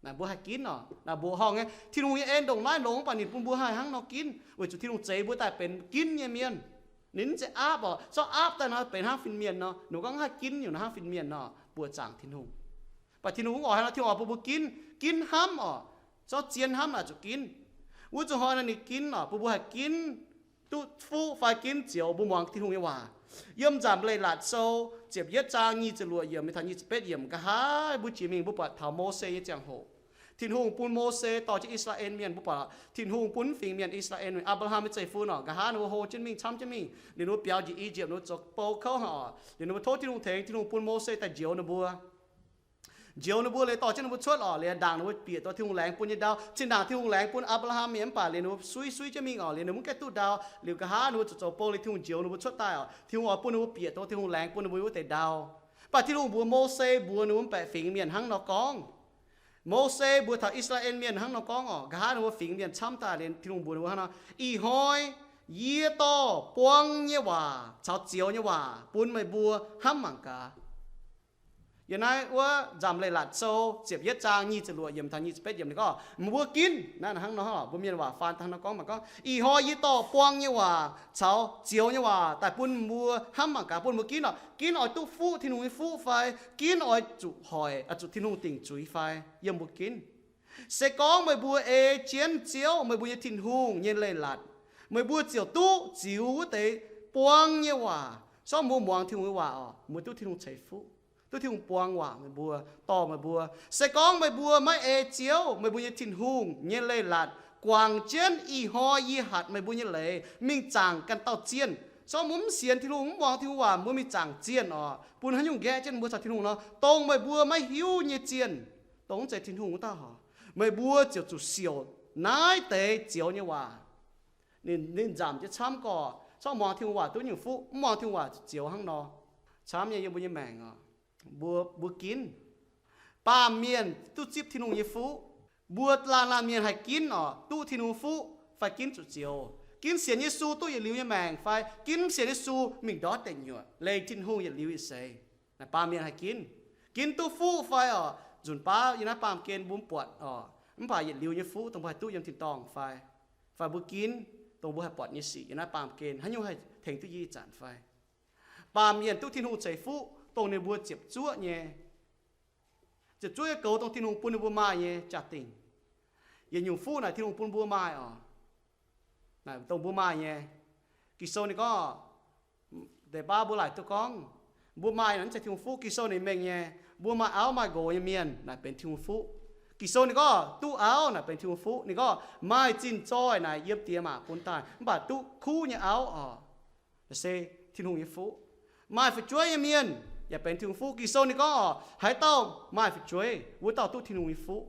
Naaic mbuo haih ginv oc. Naaic mbuoqc horngh nyei, Tin-Hungh nyei en ndongc naaiv longx, mv baac ninh bun mbuo haih hnangv nor ginv, weic zuqc Tin-Hungh zeix mbuo daaih benx ginv nyei mienh. Ninh mv zeiz aapv oc. Zorqv aapv daaih nor benx hnangv fin-mienh nor, ninh mbuo gorngv haih ginv nyungc nor hnangv fin-mienh nor, buoqc zaangc Tin-Hungh. Mv baac Tin-Hungh mv oix hnangv nor, Tin-Hungh oix bun mbuo ginv, ginv hnamv oc. Zorqv zien hnamv naaic zuqc ginv. Wuov zuqc hnoi naaic ninh ginv oc, bun mbuo haih ginv duqv fuqv fai ginv zioux, mbuo muangx Tin-Hungh nyei waac. Yiem Nzamc Leiz-Latc Sou ziepc yietv zaang nyic ziepc luoqc yiemc mingh taux nyic ziepc betv yiemc, nqa'haav mbuo jiex mingh mbuo buatc taux Mose nyei ziangh hoc. Tin-Hungh bun Mose dorh jienv I^saa^laa^en Mienh, mbuo buatc Tin-Hungh bun mv fingx mienh I^saa^laa^en, Apc^laa^ham nyei zeiv-fun oc, nqa'haav ninh mbuo hlo jienv mingh, camv jienv mingh, liuz ninh mbuo biaux njiec I^yipv, ninh mbuo zoux bou kouv hnangv oc. Liuz ninh mbuo tov Tin-Hungh tengx, Tin-Hungh bun Mose daaih njoux ninh mbuo. Njoux ninh mbuo liuz dorh jienv ninh mbuo cuotv oc, liuz ndaangc ninh mbuo bieqc taux Tin-Hungh laengz bun nyei ndau. Zinh ndaangc Tin-Hungh laengz bun Apc^laa^ham nyei, mv baac liuz ninh mbuo suiv suiv jienv mingh oc, liuz ninh mbuo mv gaengh duqv ndau. Liuz nqa'haav ninh mbuo zuqc zoux bou liuz Tin-Hungh njoux ninh mbuo cuotv daaih oc. Tin-Hungh oix bun ninh mbuo bieqc taux Tin-Hungh laengz bun ninh mbuo wuov deix ndau. Mv baac Tin-Hungh mbuox Mose mbuox ninh mbuo mv baeqc fingx mienh hnangv nor gorngv. Mose mbuox taux I^saa^laa^en Mienh hnangv nor gorngv oc, nqa'haav ninh mbuo fingx mienh camv daaih liuz Tin-Hungh mbuox ninh mbuo hnangv nor, Ih hnoi yie dorh buang nyei waac caux zioux nyei waac bun meih mbuo hnamv mangc gaax. Yiem naaiv wuov Nzamc Leiz-Latc Sou ziepc yietv zaang nyic ziepc luoqc yiemc taux nyic ziepc betv yiemc ninh gorngv, meih mbuo ginv, naaiv hnangv nor, mbuo mienh waac faan hnangv nor gorngv, mangc gorngv, Ih hnoi yie dorh buang nyei waac caux zioux nyei waac daaih bun mbuo hnamv mangc gaax, bun mbuo ginv oc. Ginv oix duqv fuqv, Tin-Hungh nyei fuqv fai? Ginv oix zuqc hoic, zuqc Tin-Hungh dingc zuiz fai? Yiem mbuo ginv. Se gorngv meih mbuo ei jienv Ziouv, meih mbuo nyei Tin-Hungh nyei leiz-latc, meih mbuo ziouc duqv ziux wuov deix buang nyei waac. Sorng mbuo muangx Tin-Hungh nyei waac oc, mbuo duqv Tin-Hungh ceix fuqv, duqv Tin-Hungh buang waac meih mbuo, dorh meih mbuo. Se gorngv meih mbuo maiv ei Ziouv, meih mbuo nyei Tin-Hungh nyei leiz-latc, guangc jienv ih hnoi yie hatc meih mbuo nyei leiz mingh zaangc ganh dauh zienh. Sorng mbuo mv sienx Tin-Hungh, mv muangx Tin-Hungh waac, mbuo mingh zaangc zienh oc, bun haaix nyungc nqaeqv jienv mbuo caux Tin-Hungh nor, dongh meih mbuo maiv hiuv nyei zienh, dongh mv zeiz Tin-Hungh wuov dauh oc, meih mbuo ziouc zuqc siouc naaiv deix zioux nyei waac. Ninh, ninh nzamc jienv camv gorqv, corc muangx Tin-Hungh waac duqv nyungc fuqv, mv muangx Tin-Hungh waac ziouc zioux hnangv nor. Camv nyei yiem mbuo nyei maengc oc, mbuo, mbuo ginv. Baamh mienh duqv zipv Tin-Hungh nyei fuqv. Mbuo laanh laanh mienh haih ginv oc, duqv Tin-Hungh fuqv fai ginv zuqc zioux. Ginv sienx Yesu duqv yietc liuz nyei maengc fai ginv mv sienx Yesu mingh ndortv deic nyuoqc, leih Tin-Hungh yietc liuz ih seix. Naaic baamh mienh haih ginv. Ginv duqv fuqv fai oc, nzunc baav yiem naaiv baamh gen mbuo mv buatc oc, mv baac yietc liuz nyei fuqv dongh mbuo haih duqv yiem tin-dorngh fai, fai mbuo ginv dongh mbuo haih buatc nyei sic yiem naaiv baamh gen, haaix nyungc haih tengx duqv yie ih zanc fai? Baamh mienh duqv Tin-Hungh ceix fuqv dongh ninh mbuo ziepc zuoqv nyei, ziepc zuoqv nyei goux dongh Tin-Hungh bun ninh mbuo maaih nyei jaa-dingh. Yietc nyungc fuqv naaic Tin-Hungh bun mbuo maaih oc. Naaic dongh mbuo maaih nyei. Ging-Sou ninh gorngv, deix baav mbuo laaic duqv gorngv, mbuo maaih naaic mv zeiz Tin-Hungh fuqv. Ging-Sou ninh mengh nyei, mbuo maaih auv maaih nqox nyei mienh naaic benx Tin-Hungh fuqv. Ging-Sou ninh gorngv duqv auv naaic benx Tin-Hungh fuqv. Ninh gorngv maaih zinh zoih naaic yiem diex maac bun daaih, mv baac duqv kuv nyei auv oc, naaic se Tin-Hungh nyei fuqv. Maaih fu'jueiv nyei mienh yaac benx Tin-Hungh fuqv. Ging-Sou ninh gorngv oc, haaix dauh maaih fu'jueiv, wuov dauh duqv Tin-Hungh nyei fuqv.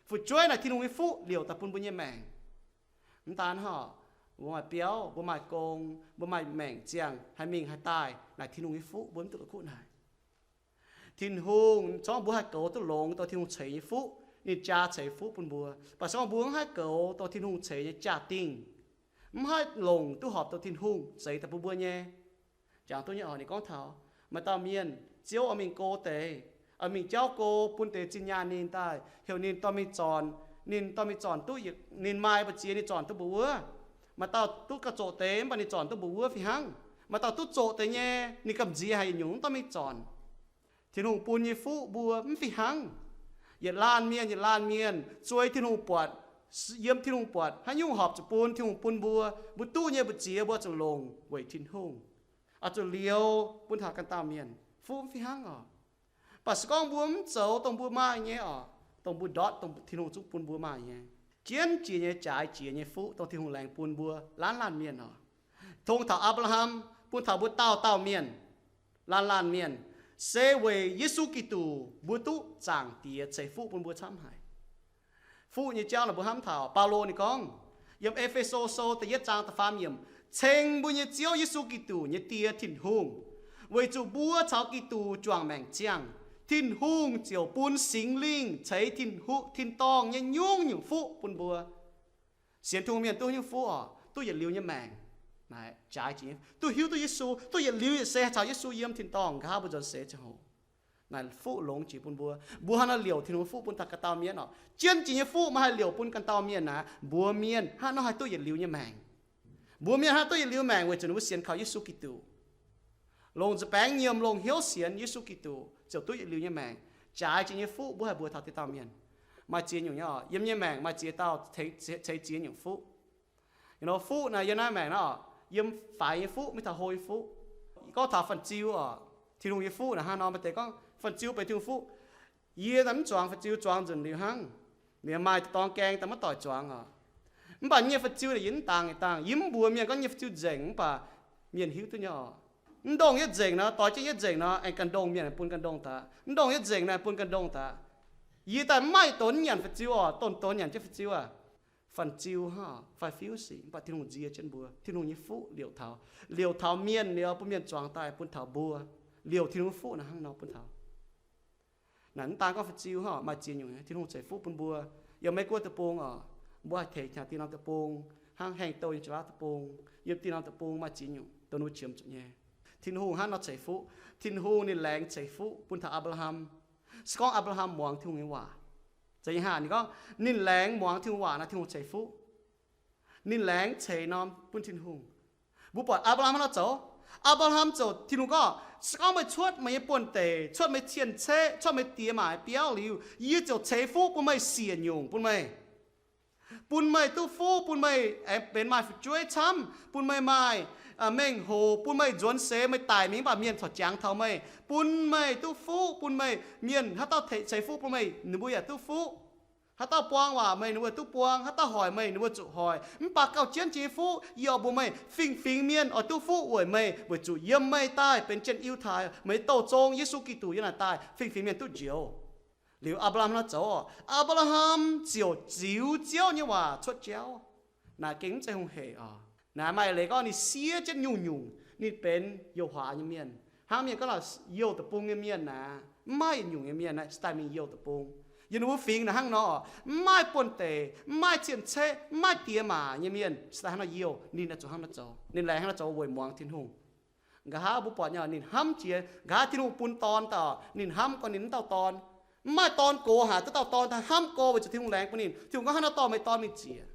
Fu'jueiv naaic Tin-Hungh nyei fuqv liouc daaih bun mbuo nyei maengc. Mv daan hnangv, mbuo maaih biauv, mbuo maaih gong, mbuo maaih maengc ziangh haih mingh haih daaih, naaic Tin-Hungh nyei fuqv, mbuo mv duqv la'kuqv naaic. Tin-Hungh corc mbuo haih goux duqv longx dongh Tin-Hungh ceix nyei fuqv, ninh jaa ceix fuqv bun mbuo. Mv baac corc mbuo mv haih goux dongh Tin-Hungh ceix nyei jaa-dingh, mv haih longc duqv horpc dongh Tin-Hungh zeix daaih bun mbuo nyei. Jangx duqv nyei oc, ninh gorngv taux maaih dauh mienh, Ziouv oix mingh go deix, oix mingh jauv go bun deix zinh nyaanh ninh daaih, heuc ninh dorh mingh zornc. Ninh dorh mingh zornc duqv, ninh maaih mbu'ziex ninh zornc duqv mbuoqc wuov. Maaih dauh duqv gauh zoqc deix mv baac ninh zornc duqv mbuoqc wuov fih hnangv. Maaih dauh duqv zoqc deix nyei, ninh gamh nziex haic, yietc nyungc mv dorh mingh zornc. Tin-Hungh bun nyei fuqv mbuo mv fih hnangv. Yietc laanh mienh, yietc laanh mienh zuei Tin-Hungh buatc, yiem Tin-Hungh buatc, haaix nyungc horpc zuqc bun, Tin-Hungh bun mbuo. Mbuo duqv nyei mbu'ziex mbuo zuqc longc weic Tin-Hungh, oix zuqc liouh bun taux ganh dauh mienh. Fuqv fih hnangv oc. Mv baac se gorngv mbuo mv zoux dongh mbuo maaih nyei oc, dongh mbuo ndortv, dongh Tin-Hungh zungv bun mbuo maaih nyei, jienv jiex nyei, jaaix jiex nyei fuqv dongh Tin-Hungh laengz bun mbuo laanh laanh mienh oc. Tongx taux Apc^laa^ham bun taux mbuo dauh dauh mienh, laanh laanh mienh, se weic Yesu Giduc mbuo duqv Zaangc Diex ceix fuqv bun mbuo camv haic. Fuqv nyei jauv naaic mbuo hnamv taux Baulo ninh gorngv yiem E^fe^so Sou da'yietv zaang da'faam yiemc, Ceng mbuo nyei Ziouv Yesu Giduc nyei Die Tin-Hungh, weic zuqc mbuo caux Giduc juangc maengc ziangh, Tin-Hungh ziouc bun Singx Lingh ceix Tin-Hungh tin-dorngh nyei nyungc-nyungc fuqv bun mbuo. Sienx Tin-Hungh mienh duqv nyungc fuqv oc, duqv yietc liuz nyei maengc. Naaic jaaix jiex, duqv hiuv duqv Yesu, duqv yietc liuz yietc seix caux Yesu yiem tin-dorngh nqa'haav mbuo nzuonx seix ziangh hoc. Naaic fuqv longx jiex bun mbuo. Mbuo hnangv naaiv liouc Tin-Hungh fuqv bun taux ganh dauh mienh oc. Jienv jiex nyei fuqv maiv haih liouc bun ganh dauh mienh naaic, mbuox mienh hnangv nor haih duqv yietc liuz nyei maengc. Mbuox mienh hnangv duqv yietc liuz maengc weic zuqc ninh mbuo sienx kaux Yesu Giduc. Longc nza'baengv nyiemc, longc hnyouv sienx Yesu Giduc ziouc duqv yietc liuz nyei maengc. Jaaix jiex nyei fuqv mbuo haih mbuox taux dieh dauh mienh. Maaih ziex nyungc nyei oc. Yiem nyei maengc maaih ziex dauh ceix ziex nyungc fuqv. Fuqv naaic yiem naaiv maengc naaiv oc, yiem faix nyei fuqv mingh taux hlo nyei fuqv. Gorngv taux fan-ziu oc, Tin-Hungh nyei fuqv naaic hnangv nor, maaih deix gorngv fan-ziu benx Tin-Hungh fuqv. Yie naaic mv zuangx fan-ziu, zuangx nzunc liuz hnangv. Liuz maaih dorngx gaeng daaih maiv doic zuangx oc. Mv baac nyei fan-ziu naaic yie mv dangx, dangx yie mv mbuox mienh gorngv nyei fan-ziu nzengc, mv baac mienh hiuv duqv nyei oc. Mv ndongh yietv nzengc nor, doix jienv yietv nzengc nor, aengx ganh ndongh mienh bun ganh ndongh daaih. Mv ndongh yietv nzengc naaic bun ganh ndongh daaih. Yie daaih mv maaih donx nyanc fan-ziu oc, donx donx nyanc jienv fan-ziu aac. Fan-ziu hnangv oc, faix-fiuv sic, mv baac Tin-Hungh nzie jienv mbuo. Tin-Hungh nyei fuqv liouc taux, liouc taux mienh liuz bun mienh zuangx daaih bun taux mbuo. Liouc Tin-Hungh fuqv naaic hnangv nor bun taux. Naaic mv daan gorngv fan-ziu hnangv oc, maaih ziex nyungc Tin-Hungh ceix fuqv bun mbuo. Yiem Meiv Guoqv deic-bung oc, mbuo haih tengx taux dieh norm deic-bung, hnangv Haeng Douh nyei jaax deic-bung, yiem dieh norm deic-bung maaih ziex nyungc dongh ninh mbuo qiemx zuqc nyei. Tin-Hungh hnangv nor ceix fuqv. Tin-Hungh ninh laengz ceix fuqv bun taux Apc^laa^ham. Se gorngv Apc^laa^ham muangx Tin-Hungh nyei waac, zeiz nyei hnangv ninh gorngv ninh laengz muangx Tin-Hungh waac nor, Tin-Hungh ceix fuqv. Ninh laengz ceix norm bun Tin-Hungh. Mbuo buatc Apc^laa^ham hnangv nor zoux. Apc^laa^ham ziouc, Tin-Hungh gorngv, Se gorngv meih cuotv meih nyei buonv-deic, cuotv meih cien-ceqv, cuotv meih diex maac nyei biauv liuz, yie ziouc ceix fuqv bun meih siec nyungc bun meih, bun meih duqv fuqv, bun meih aengx benx maaih fu'jueiv camv, bun meih maaih mengh hoc, bun meih nzuonx seix meih daic mingh mv baac mienh corc jangx taux meih, bun meih duqv fuqv, bun meih, mienh haaix dauh ceix fuqv bun meih, ninh mbuo yaac duqv fuqv. Haaix dauh buang waac meih, ninh mbuo duqv buang. Haaix dauh hoic meih, ninh mbuo zuqc hoic. Mv baac gauh jienv jiex nyei fuqv yie oix mbuox meih, fingx-fingx mienh oix duqv fuqv weic meih, weic zuqc yiem meih daaih benx jienv Yiutai, meih douh zong Yesu Giduc yiem naaic daaih, fingx-fingx mienh duqv njoux. Liuz Apc^laa^ham hnangv nor zoux, Apc^laa^ham ziouc ziux Ziouv nyei waac cuotv jauv. Naaic gengh mv zeiz hungh hec oc. Naaic maaih leiz gorngv ninh siev jienv nyungc-nyungc, ninh benx youh hlaax nyei mienh. Hnangv mienh gorngv naaic, youh deic-bung nyei mienh naaic, mv maaih yietc nyungc nyei mienh naaic cingx daaih mingh youh deic-bung. Yiem ninh mbuo fingx naaic hnangv nor, mv maaih buonv-deic, mv maaih cien-ceqv, mv maaih diex maac nyei mienh cingx daaih hnangv nor youh, ninh naaic zuqc hnangv nor zoux. Ninh laengz hnangv nor zoux weic muangx Tin-Hungh. Nqa'haav mbuo buatc nyei, ninh hnamv jiex, nqa'haav Tin-Hungh bun dorn daaih, ninh hnamv gorngv ninh mv dauh dorn. Mv maaih dorn gox haic, duqv dauh dorn daaih hnamv gorx weic zuqc Tin-Hungh laengz bun ninh. Tin-Hungh gorngv hnangv nor dorh meih dorn mingh ziec.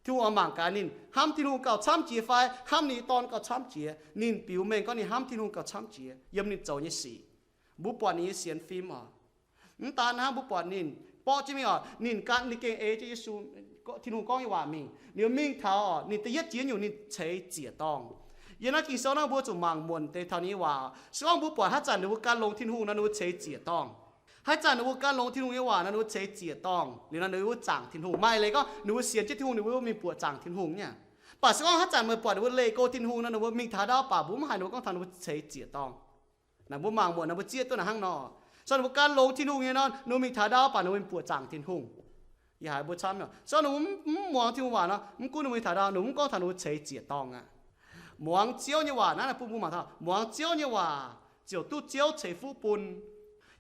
Tin-Hungh oix mangc gaax ninh hnamv Tin-Hungh gauh camv jiex fai hnamv ninh nyei dorn gauh camv jiex. Ninh biux mengh gorngv ninh hnamv Tin-Hungh gauh camv jiex yiem ninh zoux nyei sic. Mbuo buatc ninh nyei sienx fim oc. Mv daan hnangv, mbuo buatc ninh borqv jienv mingh oc, ninh gan, ninh gengh ei jienv Yesu, Tin-Hungh gorngv nyei waac mingh. Ninh mingh taux oc, ninh da'yietv jiex nyungc ninh ceix ziec-dorngh. Yiem naaiv Ging-Sou naaiv mbuo zuqc mangc muonc deix taux ninh nyei waac. Se gorngv mbuo buatc haaix zanc ninh mbuo gan longx Tin-Hungh nor, ninh mbuo ceix ziec-dorngh. Haaix zanc ninh mbuo gan longx Tin-Hungh nyei waac nor, ninh mbuo ceix ziec-dorngh. Liuz nor ninh mbuo zaangc Tin-Hungh. Maaih leiz gorngv ninh mbuo sienx jienv Tin-Hungh, ninh mbuo mingh buoqc zaangc Tin-Hungh nyei. Mv baac se gorngv haaix zanc meih buatc ninh mbuo leih go Tin-Hungh nor, ninh mbuo mingh taux ndau baac mbuo mv haiz ninh mbuo gorngv taux ninh mbuo ceix ziec-dorngh. Naaic mbuo mangc muonc naaic mbuo zieqv duqv naaic hnangv nor. Se gorngv ninh mbuo gan longx Tin-Hungh nyei nor, ninh mbuo mingh taux ndau baac ninh mbuo mingh buoqc zaangc Tin-Hungh. Yie haiz mbuo camv nyei. Se gorngv ninh mbuo mv muangx Tin-Hungh waac nor, mv gunv ninh mbuo mingh taux ndau, ninh mbuo mv gorngv taux ninh mbuo ceix ziec-dorngh aqv. Muangx Ziouv nyei waac naaiv bun mbuo mangc taux, muangx Ziouv nyei waac ziouc duqv Ziouv ceix fuqv bun.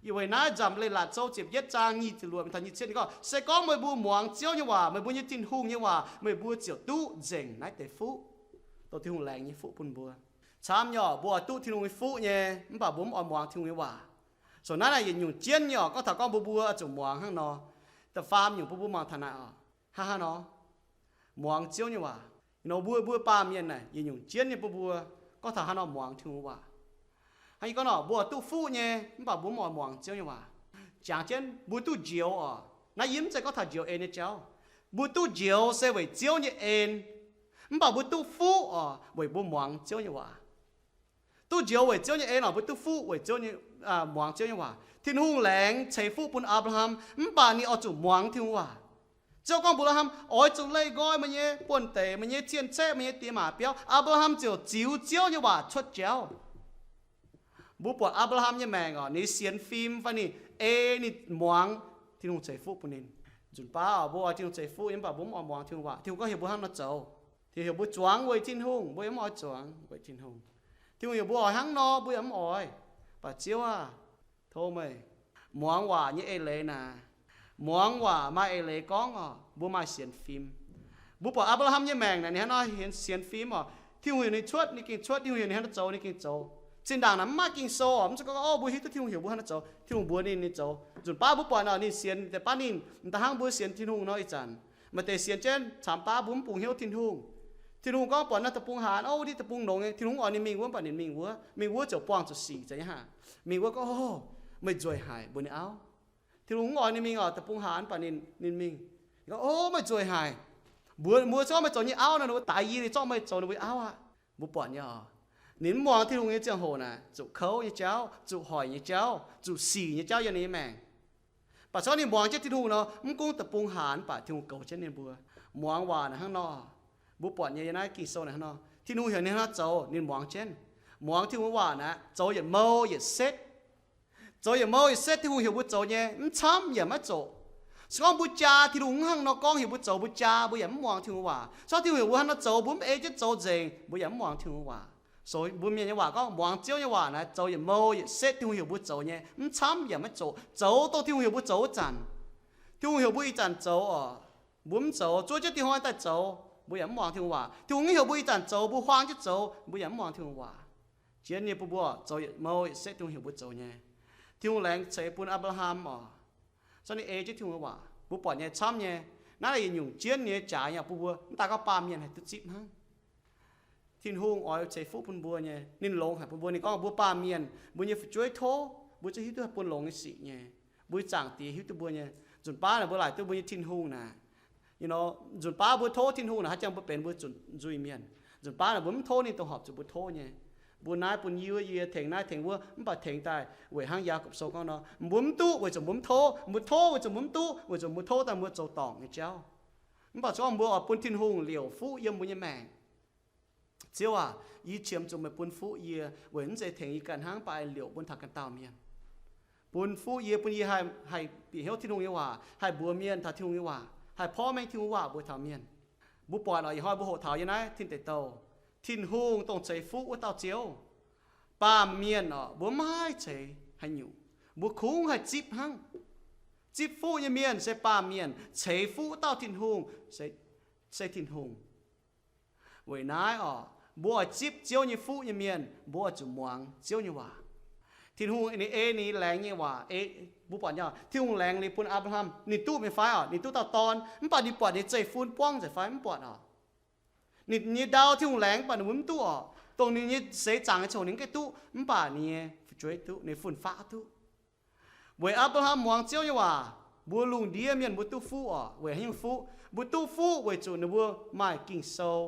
Yie weic naaiv Nzamc Leiz-Latc Sou ziepc yietv zaang nyic ziepc luoqc mingh taux nyic ziepc gorngv, se gorngv meih mbuo muangx Ziouv nyei waac, meih mbuo nyei Tin-Hungh nyei waac, meih mbuo ziouc duqv nzengc naaiv deix fuqv, dongh Tin-Hungh laengz nyei fuqv bun mbuo. Camv nyei oc, mbuo oix duqv Tin-Hungh nyei fuqv nyei, mv baac mbuo mv oix muangx Tin-Hungh nyei waac. So naaiv naaic yietc nyungc jienv nyei oc, gorngv taux gorngv mbuo mbuo zuqc muangx hnangv nor. Da'faam nyungc bun mbuo mangc taux naaic oc, hnangv haaix nor muangx Ziouv nyei waac. Nor mbuo, mbuo baamh mienh naaic yietc nyungc jienv nyei bun mbuo gorngv taux haaix nor muangx Tin-Hungh waac. Hnangv yie gorngv nor, mbuo oix duqv fuqv nyei, mv baac mbuo mv oix muangx Ziouv nyei waac. Jangx jienv mbuo duqv njoux oc. Naaiv yie mv zeiz gorngv taux njoux en nyei jauv. Mbuo duqv njoux se weic Ziouv nyei en, mv baac mbuo duqv fuqv oc weic mbuo muangx Ziouv nyei waac. Duqv njoux weic Ziouv nyei en oc, mbuo duqv fuqv weic Ziouv nyei, muangx Ziouv nyei waac. Tin-Hungh laengz ceix fuqv bun Apc^laa^ham, mv baac ninh oix zuqc muangx Tin-Hungh waac. Ziouv gorngv mbuox Apc^laa^ham, oix zuqc leih nqoi meih nyei buonv-deic, meih nyei cien-ceqv, meih nyei diex maac biauv. Apc^laa^ham ziouc ziux Ziouv nyei waac cuotv jauv. Mbuo buatc Apc^laa^ham nyei maengc oc, ninh sienx fim fai ninh ei, ninh muangx Tin-Hungh ceix fuqv bun ninh. Nzunc baav oc, mbuo oix Tin-Hungh ceix fuqv nyei, mv baac mbuo mv oix muangx Tin-Hungh waac. Tin-Hungh gorngv heuc mbuo hnangv nor zoux. Tin-Hungh heuc mbuo zuangx weic Tin-Hungh, mbuo yaac mv oix zuangx weic Tin-Hungh. Tin-Hungh heuc mbuo oix hnangv nor, mbuo yaac mv oix. Mv baac Ziouv aah, tov meih, muangx waac nyei eix leiz naaic, muangx waac maaih eix leiz gorngv oc, mbuo maaih sienx fim. Mbuo buatc Apc^laa^ham nyei maengc naaic, ninh hnangv nor sienx fim oc. Tin-Hungh heuc ninh cuotv, ninh gengh cuotv. Tin-Hungh heuc ninh hnangv nor zoux, ninh gengh zoux. Zinh ndaangc naaic mv maaih Ging-Sou oc, mv zeiz gorngv, o, mbuo hiuv duqv Tin-Hungh heuc mbuo hnangv nor zoux, Tin-Hungh mbuox ninh, ninh zoux. Nzunc baav mbuo buatc oc, ninh sienx deix baav ninh, m'daaih hnangv mbuo sienx Tin-Hungh nor ih zanc. Maaih deix sienx jienv camx baav mbuo mv bungx hnyouv Tin-Hungh. Tin-Hungh gorngv buatc naaiv deic-bung haanz, o, wuov deix deic-bung longx nyei, Tin-Hungh oix ninh mingh wuov, mv baac ninh mingh wuov. Mingh wuov ziouc buangh zuqc sic za'gengh haah. Mingh wuov gorngv, o, meih nzueic haic, mbuox ninh auv. Tin-Hungh mv oix ninh mingh oc, deic-bung haanz, mv baac ninh, ninh mingh. Gorngv, o, meih nzueic haic, mbuox, mbuox se gorngv meih zoux nyei auv nor, ninh mbuo daix yie, ninh zorqv meih zoux ninh mbuo nyei auv aqv. Mbuo buatc nyei oc, ninh mv muangx Tin-Hungh nyei ziangh hoc naaic, zuqc kouv nyei jauv, zuqc hoic nyei jauv, zuqc sic nyei jauv yiem ninh nyei maengc. Mv baac se gorngv ninh muangx jienv Tin-Hungh nor, mv gunv deic-bung haanz, mv baac Tin-Hungh goux jienv ninh mbuo. Muangx waac naaic hnangv nor, mbuo buatc nyei yiem naaiv Ging-Sou naaic hnangv nor, Tin-Hungh heuc ninh hnangv nor zoux, ninh muangx jienv. Muangx Tin-Hungh waac naaic, zoux yietc mou yietc setv. Zoux yietc mou yietc setv Tin-Hungh heuc mbuo zoux nyei, mv camv yaac maiv zoqc. Se gorngv mbuo jaa Tin-Hungh mv hnangv nor gorngv heuc mbuo zoux, mbuo jaa, mbuo yaac mv muangx Tin-Hungh waac. Se gorngv Tin-Hungh heuc mbuo hnangv nor zoux, mbuo mv ei jienv zoux nzengc, mbuo yaac mv muangx Tin-Hungh waac. So mbuo mienh nyei waac gorngv muangx Ziouv nyei waac naaic, zoux yietc mou yietc setv Tin-Hungh heuc mbuo zoux nyei, mv camv yaac maiv zoqc. Zoux dongh Tin-Hungh heuc mbuo zoux wuov zanc. Tin-Hungh heuc mbuo ih zanc zoux oc, mbuo mv zoux, zuov jienv Tin-Hungh daaih zoux, mbuo yaac mv muangx Tin-Hungh waac. Tin-Hungh mv heuc mbuo ih zanc zoux, mbuo huaang jienv zoux, mbuo yaac mv muangx Tin-Hungh waac. Jienv nyei bun mbuo zoux yietc mou yietc setv Tin-Hungh heuc mbuo zoux nyei. Tin-Hungh laengz ceix bun Apc^laa^ham oc, zorqv ninh ei jienv Tin-Hungh nyei waac. Mbuo buatc nyei camv nyei, naaiv yietc nyungc jienv nyei jaax nyei bun mbuo, mv daaih gorngv baamh mienh haih duqv zipv hnangv. Tin-Hungh oix ceix fuqv bun mbuo nyei, ninh longx haic bun mbuo. Ninh gorngv mbuo baamh mienh, mbuo nyei fu'jueiv tov, mbuo zungv hiuv duqv bun longx nyei sic nyei. Mbuo nyei Zaangc Diex hiuv duqv mbuo nyei. Nzunc baav naaic mbuo laaic duqv mbuo nyei Tin-Hungh naaic, you know, nzunc baav mbuo tov Tin-Hungh naaic, haaix jangx mbuo benx mbuo zuqc nzuih mienh. Nzunc baav naaic mbuo mv tov ninh dongh horpc zuqc mbuo tov nyei. Mbuo naaiv bun yie, yie tengx naaiv tengx wuov, mv baac tengx daaih weic hnangv Yaagorpc Sou gorngv nor, mbuo mv duqv weic zuqc mbuo mv tov, mbuo tov weic zuqc mbuo mv duqv, weic zuqc mbuo tov daaih mbuo zoux dorngc nyei jauv. Mv baac se gorngv mbuo oix bun Tin-Hungh liouc fuqv yiem mbuo nyei maengc. Ziouv aac, yie qiemx zuqc meih bun fuqv yie, weic mv zeiz tengx yie ganh hnangv, mv baac liouc bun taux ganh dauh mienh. Bun fuqv yie, bun yie haih, haih bieqc hnyouv Tin-Hungh nyei waac, haih mbuox mienh taux Tin-Hungh nyei waac, haih porv mengh Tin-Hungh waac mbuox taux mienh. Mbuo buatc oc, ih hnoi mbuo hoqc taux yiem naaiv tin deic douh, Tin-Hungh dongh ceix fuqv wuov dauh Ziouv. Baamh mienh oc, mbuo mv haih ceix haaix nyungc, mbuo kungx haih zipv hnangv. Zipv fuqv nyei mienh se baamh mienh, ceix fuqv wuov dauh Tin-Hungh se, se Tin-Hungh. Weic naaiv oc, mbuo oix zipv Ziouv nyei fuqv nyei mienh, mbuo oix zuqc muangx Ziouv nyei waac. Tin-Hungh ninh ei ninh laengz nyei waac, ei, mbuo buatc nyei oc, Tin-Hungh laengz liuz bun Apc^laa^ham, ninh duqv mingh fai oc, ninh duqv dauh dorn, mv baac ninh buatc ninh zeiv-fun buangv nzengc fai mv buatc oc. Ninh nyei ndau Tin-Hungh laengz, mv baac ninh mbuo mv duqv oc. Dongh ninh nyei seix zaangc nyei ziangh hoc ninh mv gaengh duqv, mv baac ninh nyei fu'jueiv duqv, ninh fun-faqv duqv. Weic Apc^laa^ham muangx Ziouv nyei waac, mbuo lungh ndiev mienh mbuo duqv fuqv oc. Weic haaix nyungc fuqv? Mbuo duqv fuqv weic zuqc ninh mbuo maaih Ging-Sou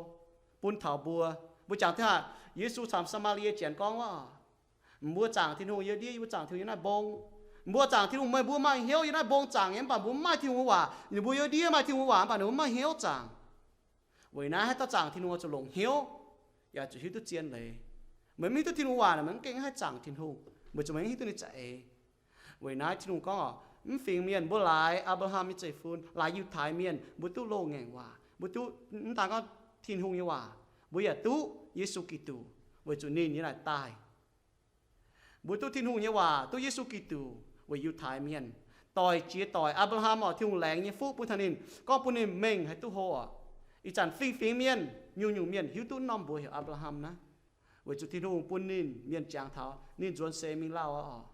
bun taux mbuo. Mbuo jangx taux Yesu caux Saa^maa^lie Janx gorngv wuov, mbuo zaangc Tin-Hungh yiem ndiev, mbuo zaangc Tin-Hungh yiem naaiv mbong. Mbuo zaangc Tin-Hungh, meih mbuo maaih hnyouv yiem naaiv mbong zaangc nyei, mv baac mbuo mv maaih Tin-Hungh waac. Ninh mbuo yiem ndiev maaih Tin-Hungh waac, mv baac ninh mbuo mv maaih hnyouv zaangc. Weic naaiv haaix dauh zaangc Tin-Hungh oix zuqc longc hnyouv, yaac zuqc hiuv duqv zien leiz. Meih mv hiuv duqv Tin-Hungh waac naaic, meih mv gaengh haih zaangc Tin-Hungh. Meih zuqc meih mv hiuv duqv ninh za'eix. Weic naaiv Tin-Hungh gorngv oc, mv fingx mienh, mbuo laaix Apc^laa^ham nyei zeiv-fun, laaix Yiutai Mienh, mbuo duqv loz-ngaengc waac, mbuo duqv mv daan gorngv Tin-Hungh nyei waac, mbuo yaac duqv Yesu Giduc weic zuqc ninh nyei naaic daaih. Mbuo duqv Tin-Hungh nyei waac, duqv Yesu Giduc weic Yiutai Mienh. Doic jiex doic, Apc^laa^ham oc, Tin-Hungh laengz nyei fuqv bun taux ninh, gorngv bun ninh mengh haih duqv hlo oc. Ih zanc fingx-fingx mienh, nyungc-nyungc mienh hiuv duqv norm mbuox heuc Apc^laa^ham naaiv, weic zuqc Tin-Hungh bun ninh, mienh jangx taux ninh nzuonx seix mingh lauh aqv oc.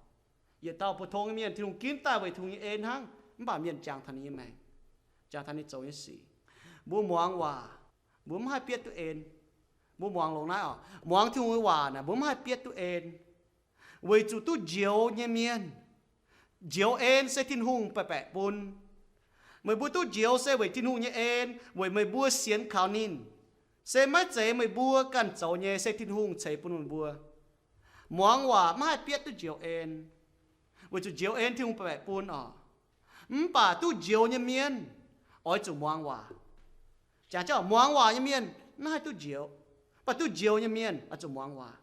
Yietc dauh pou-tong nyei mienh, Tin-Hungh ginv daaih weic Tin-Hungh nyei en hnangv, mv baac mienh jangx taux ninh nyei maengc, jangx taux ninh zoux nyei sic. Mbuo muangx waac, mbuo mv haih bietv duqv en. Mbuo muangx longx naaiv oc, muangx Tin-Hungh nyei waac naaic, mbuo mv haih bietv duqv en, weic zuqc duqv njoux nyei mienh, Njoux en se Tin-Hungh baeqc baeqc bun. Meih mbuo duqv njoux se weic Tin-Hungh nyei en, weic meih mbuo sienx kaux ninh. Se maiv zeiz meih mbuo ganh zoux nyei, se Tin-Hungh ceix bun meih mbuo. Muangx waac maiv haih bietv duqv njoux en, weic zuqc njoux en Tin-Hungh baeqc baeqc bun oc. Mv baac duqv njoux nyei mienh oix zuqc muangx waac. Jangx jienv muangx waac nyei mienh maiv haih duqv njoux, mv baac duqv njoux nyei mienh oix zuqc muangx waac.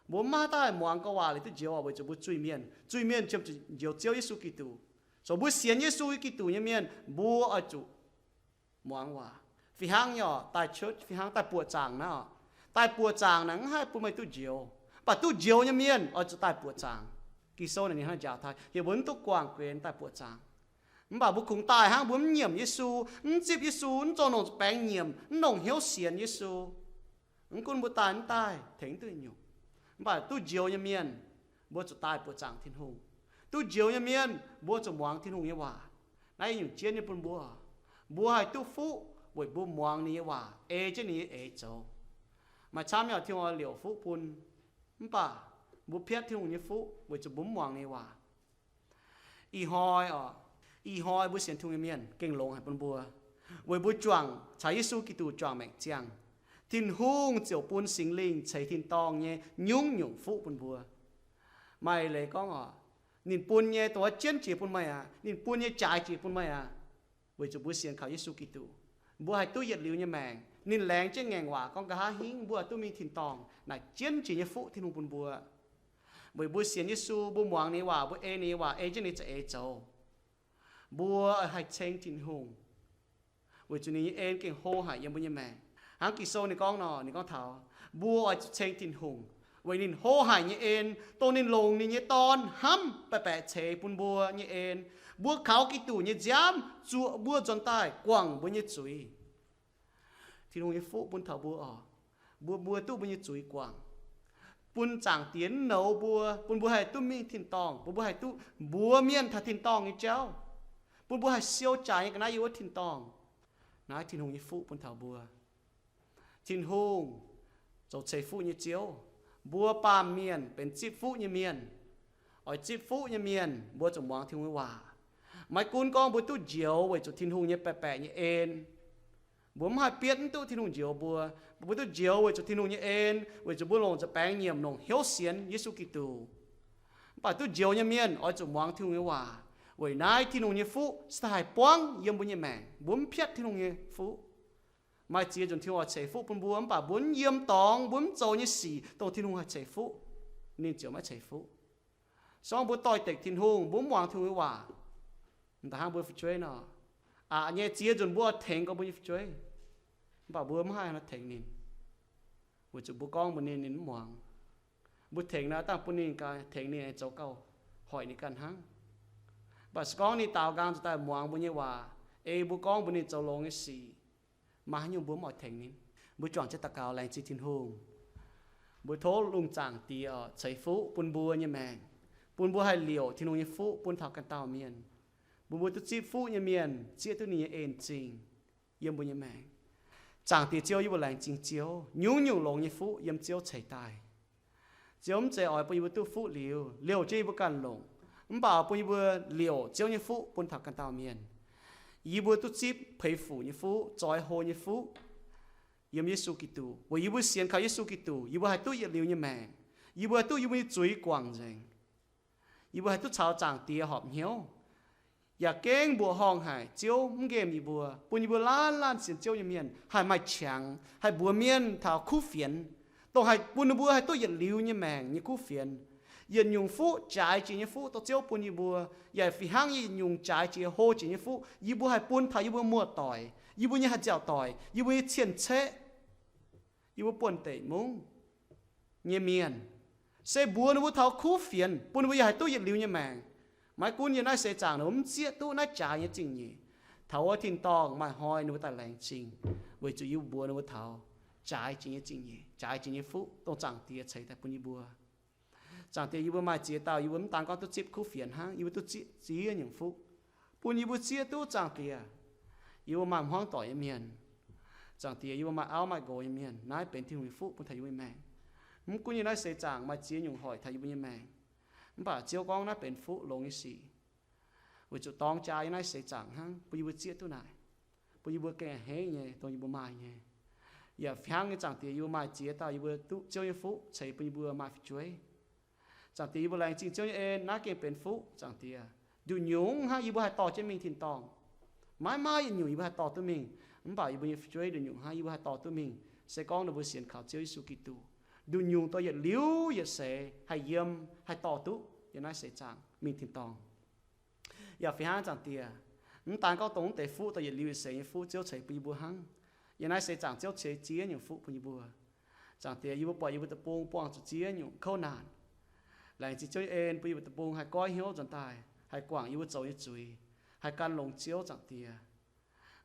Mbuo maiv haih daaih muangx gau waac liuz duqv njoux oc, weic zuqc mbuo zuiz-mienh. Zuiz-mienh qiemx zuqc njoux Ziouv Yesu Giduc. Zoux mbuo sienx Yesu Giduc nyei mienh, mbuo oix zuqc muangx waac. Fih hnangv nyei oc, daaih church fih hnangv daaih buoqc zaangc naaiv oc. Daaih buoqc zaangc naaic mv haih bun meih duqv njoux, mv baac duqv njoux nyei mienh oix zuqc daaih buoqc zaangc. Ging-Sou naaic ninh hnangv njaaux taux, yie mbuo mv duqv guangc guenx daaih buoqc zaangc. Mv baac mbuo kungx daaih hnangv mbuo mv nyiemc Yesu, mv zipv Yesu, mv zoux longc baengc nyiemc, mv longc hnyouv sienx Yesu. Mv gunv mbuo daaih mv daaih tengx mv duqv nyungc, mv baac duqv njoux nyei mienh, mbuo zuqc daaih buoqc zaangc Tin-Hungh. Duqv njoux nyei mienh mbuo zuqc muangx Tin-Hungh nyei waac. Naaiv nyungc jienv nyei bun mbuo, mbuo haih duqv fuqv weic mbuo muangx ninh nyei waac, ei jienv ninh nyei eix zoux. Maaih camv nyei oc, Tin-Hungh oix liouc fuqv bun, mv baac mbuo piatv Tin-Hungh nyei fuqv weic zuqc mbuo mv muangx ninh nyei waac. Ih hnoi oc, ih hnoi mbuo sienx Tin-Hungh nyei mienh gengh longx haic bun mbuo, weic mbuo juangc caux Yesu Giduc juangc maengc ziangh, Tin-Hungh ziouc bun Singx Lingh ceix tin-dorngh nyei nyungc-nyungc fuqv bun mbuo. Maaih leiz gorngv oc, ninh bun nyei dongh jienv jiex bun meih aqv, ninh bun nyei jaaix jiex bun meih aqv. Weic zuqc mbuo sienx kaux Yesu Giduc, mbuo haih duqv yietc liuz nyei maengc. Ninh laengz jienv ngaengc waac gorngv nqa'haav hingv mbuo haih duqv mingh tin-dorngh naaic jienv jiex nyei fuqv Tin-Hungh bun mbuo. Weic mbuo sienx Yesu, mbuo muangx ninh nyei waac, mbuo ei ninh nyei waac, ei jienv ninh nyei za'eix zoux, mbuo haih ceng Tin-Hungh. Weic zuqc ninh nyei en gengh hlo haic yiem mbuo nyei maengc. Hnangv Ging-Sou ninh gorngv nor, ninh gorngv taux mbuo oix zuqc ceng Tin-Hungh weic ninh hlo haic nyei en, dongh ninh longc ninh nyei Dorn hnamv baeqc baeqc ceix bun mbuo nyei en. Mbuo kaux Giduc nyei nziaamv zuoqc mbuo nzuonx daaih guangc mbuo nyei zuiz. Tin-Hungh nyei fuqv bun taux mbuo oc, mbuo, mbuo duqv mbuo nyei zuiz guangc, bun Zaangc Diex mv nouz mbuo, bun mbuo haih duqv mingh tin-dorngh, bun mbuo haih duqv mbuox mienh taux tin-dorngh nyei jauv, bun mbuo haih siou jaaix nyei ga'naaiv yiem wuov tin-dorngh. Naaiv Tin-Hungh nyei fuqv bun taux mbuo. Tin-Hungh zoux ceix fuqv nyei Ziouv. Mbuo baamh mienh benx zipv fuqv nyei mienh. Oix zipv fuqv nyei mienh mbuo zuqc muangx Tin-Hungh nyei waac. Maiv gunv gorngv mbuo duqv njoux weic zuqc Tin-Hungh nyei baeqc baeqc nyei en, mbuo mv haih bietv mv duqv Tin-Hungh njoux mbuo. Mbuo duqv njoux weic zuqc Tin-Hungh nyei en, weic zuqc mbuo longc nza'baengx nyiemc, longc hnyouv sienx Yesu Giduc. Mv baac duqv njoux nyei mienh oix zuqc muangx Tin-Hungh nyei waac, weic naaiv Tin-Hungh nyei fuqv se haih buangv yiem mbuo nyei maengc. Mbuo mv piatv Tin-Hungh nyei fuqv. Maaih ziex nzunc Tin-Hungh oix ceix fuqv bun mbuo, mv baac mbuo mv yiem dorngx, mbuo mv zoux nyei sic dongh Tin-Hungh haih ceix fuqv, ninh ziouc maiv ceix fuqv. Se gorngv mbuo doix-dekc Tin-Hungh, mbuo mv muangx Tin-Hungh nyei waac, da'hnangv mbuo fu'jueiv nor, aqc nyei ziex nzunc mbuo oix tengx gorx mbuo nyei fu'jueiv, mv baac mbuo mv haih nor tengx ninh, weic zuqc mbuo gorngv mbuox ninh, ninh mv muangx. Mbuo tengx nor dangh bun ninh ganh, tengx ninh zoux gauh hoic ninh ganh hnangv. Mv baac se gorngv ninh daaux nqaang nzuqc daaih muangx mbuo nyei waac, ei mbuo gorngv mbuox ninh zoux longx nyei sic, maaih haaix nyungc mbuo mv oix tengx ninh. Mbuo juangc jienv daux gaux laengz zingh Tin-Hungh. Mbuo tov lungh zaangc Diex oc ceix fuqv bun mbuo nyei maengc, bun mbuo haih liouc Tin-Hungh nyei fuqv bun taux ganh dauh mienh, bun mbuo duqv zipv fuqv nyei mienh zieqv duqv ninh nyei en-zingh yiem mbuo nyei maengc. Zaangc Diex Ziouv, yie mbuo laengz zingh Ziouv nyungc-nyungc longx nyei fuqv yiem Ziouv ceix daaih. Ziouv mv zeiz oix bun yie mbuo duqv fuqv liuz, liouc jienv yie mbuo ganh longc, mv baac bun yie mbuo liouc Ziouv nyei fuqv bun taux ganh dauh mienh. Yie mbuo duqv zipv peix fuc nyei fuqv, zoix hlo nyei fuqv yiem Yesu Giduc. Weic yie mbuo sienx kaux Yesu Giduc, yie mbuo haih duqv yietc liuz nyei maengc. Yie mbuo haih duqv yie mbuo nyei zuiz guangc nzengc. Yie mbuo haih duqv caux Zaangc Diex horpc hnyouv. Yaac gengh mbuoqc horngh haic Ziouv mv nqemh yie mbuo, bun yie mbuo laanh laanh sienx Ziouv nyei mienh haih maaih qangx, haih mbuox mienh taux kuv fienx, dongh haih bun ninh mbuo haih duqv yietc liuz nyei maengc nyei kuv fienx. Yietc nyungc fuqv, jaaix jiex nyei fuqv, dongh Ziouv bun yie mbuo, yaac fih hnangv yietc nyungc jaaix jiex, hlo jiex nyei fuqv, yie mbuo haih bun taux yie mbuo muoz-doic, yie mbuo nyei haih nziaauc doic, yie mbuo nyei cien-ceqv, yie mbuo buonv-deic mungv nyei mienh, se mbuox ninh mbuo taux kuv fienx, bun ninh mbuo yaac haih duqv yietc liuz nyei maengc. Maiv gunv yiem naaiv seix zaangc ninh mbuo mv zieqv duqv naaiv jaaix nyei zingh nyeic, taux wuov tin-dorngh maaih hnoi ninh mbuo daaih laengz zingh, weic zuqc yie mbuo mbuox ninh mbuo taux jaaix jiex nyei zingh nyeic, jaaix jiex nyei fuqv, dongh Zaangc Diex ceix daaih bun yie mbuo. Zaangc Diex, yie mbuo maaih ziex dauh, yie mbuo mv daan gorngv duqv zipv kuv fienx hnangv, yie mbuo duqv zipv ziex nyungc fuqv, bun yie mbuo zieqv duqv. Zaangc Diex, yie mbuo maaih hmuangv doic nyei mienh. Zaangc Diex, yie mbuo maaih auv maaih nqox nyei mienh. Naaiv benx Tin-Hungh nyei fuqv bun taux yie mbuo nyei maengc. Mv gunv yiem naaiv seix zaangc maaih ziex nyungc hoic taux yie mbuo nyei maengc, Mv baac Ziouv gorngv naaiv benx fuqv longx nyei sic. Weic zuqc dorngx jaa yiem naaiv seix zaangc hnangv, bun yie mbuo zieqv duqv naaic, bun yie mbuo gengh a'hneiv nyei dongh yie mbuo maaih nyei. Yaac fih hnangv nyei, Zaangc Diex, yie mbuo maaih ziex dauh yie mbuo duqv Ziouv nyei fuqv ceix bun yie mbuo maaih fu'jueiv. Zaangc Diex, yie mbuo laengz zingh Ziouv nyei en, naaiv gengh benx fuqv, Zaangc Diex. Nduqc nyungc hnangv yie mbuo haih dorh jienv mingh tin-dorngh. Maiv maaih yietc nyungc yie mbuo haih dorh duqv mingh. Mv baac yie mbuo nyei fu'jueiv nduqc nyungc hnangv yie mbuo haih dorh duqv mingh, se gorngv ninh mbuo sienx kaux Ziouv Yesu Giduc. Nduqc nyungc dongh yietc liuz yietc seix haih yiem, haih dorh duqv yiem naaiv seix zaangc mingh tin-dorngh. Yaac fih hnangv, Zaangc Diex, mv daan gorngv dongh mv deix fuqv, dongh yietc liuz yietc seix nyei fuqv Ziouv ceix bun yie mbuo hnangv. Yiem naaiv seix zaangc Ziouv ceix ziex nyungc fuqv bun yie mbuo. Zaangc Diex, yie mbuo buatc yie mbuo deic-bung buangh zuqc ziex nyungc kouv naanc. Laengz zingh Ziouv nyei en bun yie mbuo deic-bung haih goiv hnyouv nzuonx daaih, haih guangc yie mbuo zoux nyei zuiz, haih gan longx Ziouv, Zaangc Diex.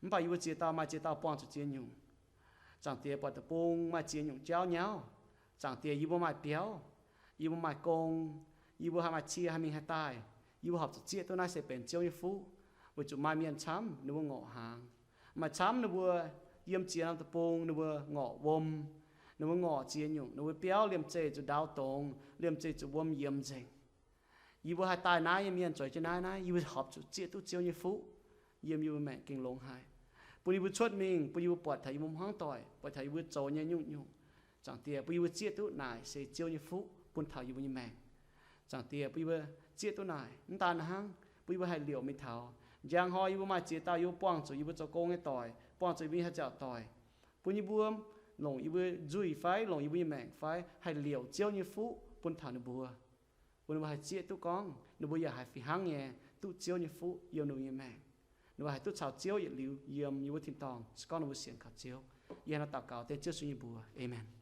Mv baac yie mbuo ziex dauh maaih ziex dauh buangh zuqc ziex nyungc. Zaangc Diex, buatc deic-bung maaih ziex nyungc jauv nyauv. Zaangc Diex, yie mbuo maaih biauv, yie mbuo maaih gong, yie mbuo haih maaih cie haih mingh haih daaih. Yie mbuo horpc zuqc zieqv duqv naaiv se benx Ziouv nyei fuqv, weic zuqc maaih mienh camv ninh mbuo ngorc hnaangx. Maaih camv ninh mbuo yiem ziex norm deic-bung ninh mbuo ngorc wuom, ninh mbuo ngorc ziex nyungc, ninh mbuo biauv liemh zeih zuqc ndaauv dongz, liemh zeih zuqc wuom yiemx nzengc. Yie mbuo haih daaih naaiv nyei mienh zueiz jienv naaiv, naaiv yie mbuo horpc zuqc zieqv duqv Ziouv nyei fuqv yiem yie mbuo maengc gengh longx haic, bun yie mbuo cuotv mingh, bun yie mbuo buatc taux yie mbuo hmuangv doic, buatc taux yie mbuo zoux nyei nyungc-nyungc. Zaangc Diex, bun yie mbuo zieqv duqv naaic se Ziouv nyei fuqv bun taux yie mbuo nyei maengc. Zaangc Diex, bun yie mbuo zieqv duqv naaic. Mv daan hnangv, bun yie mbuo haih liouc mingh taux njang hnoi yie mbuo maaih ziex dauh yie mbuo buangh zuqc yie mbuo zoux gong nyei doic, buangh zuqc yie mbuo nyei haih nziaauc doic, bun yie mbuo longc yie mbuo nzuih fai longc yie mbuo nyei maengc fai haih liouc Ziouv nyei fuqv bun taux ninh mbuo, bun ninh mbuo haih zieqv duqv gorngv ninh mbuo yaac haih fih hnangv nyei duqv Ziouv nyei fuqv yiem ninh mbuo nyei maengc. Ninh mbuo haih duqv caux Ziouv yietc liuz yiem yie mbuo tin-dorngh se gorngv ninh mbuo sienx kaux Ziouv. Yie hnangv naaiv daux gaux dengv Ziouv Yesu nyei mbuox. Aamen.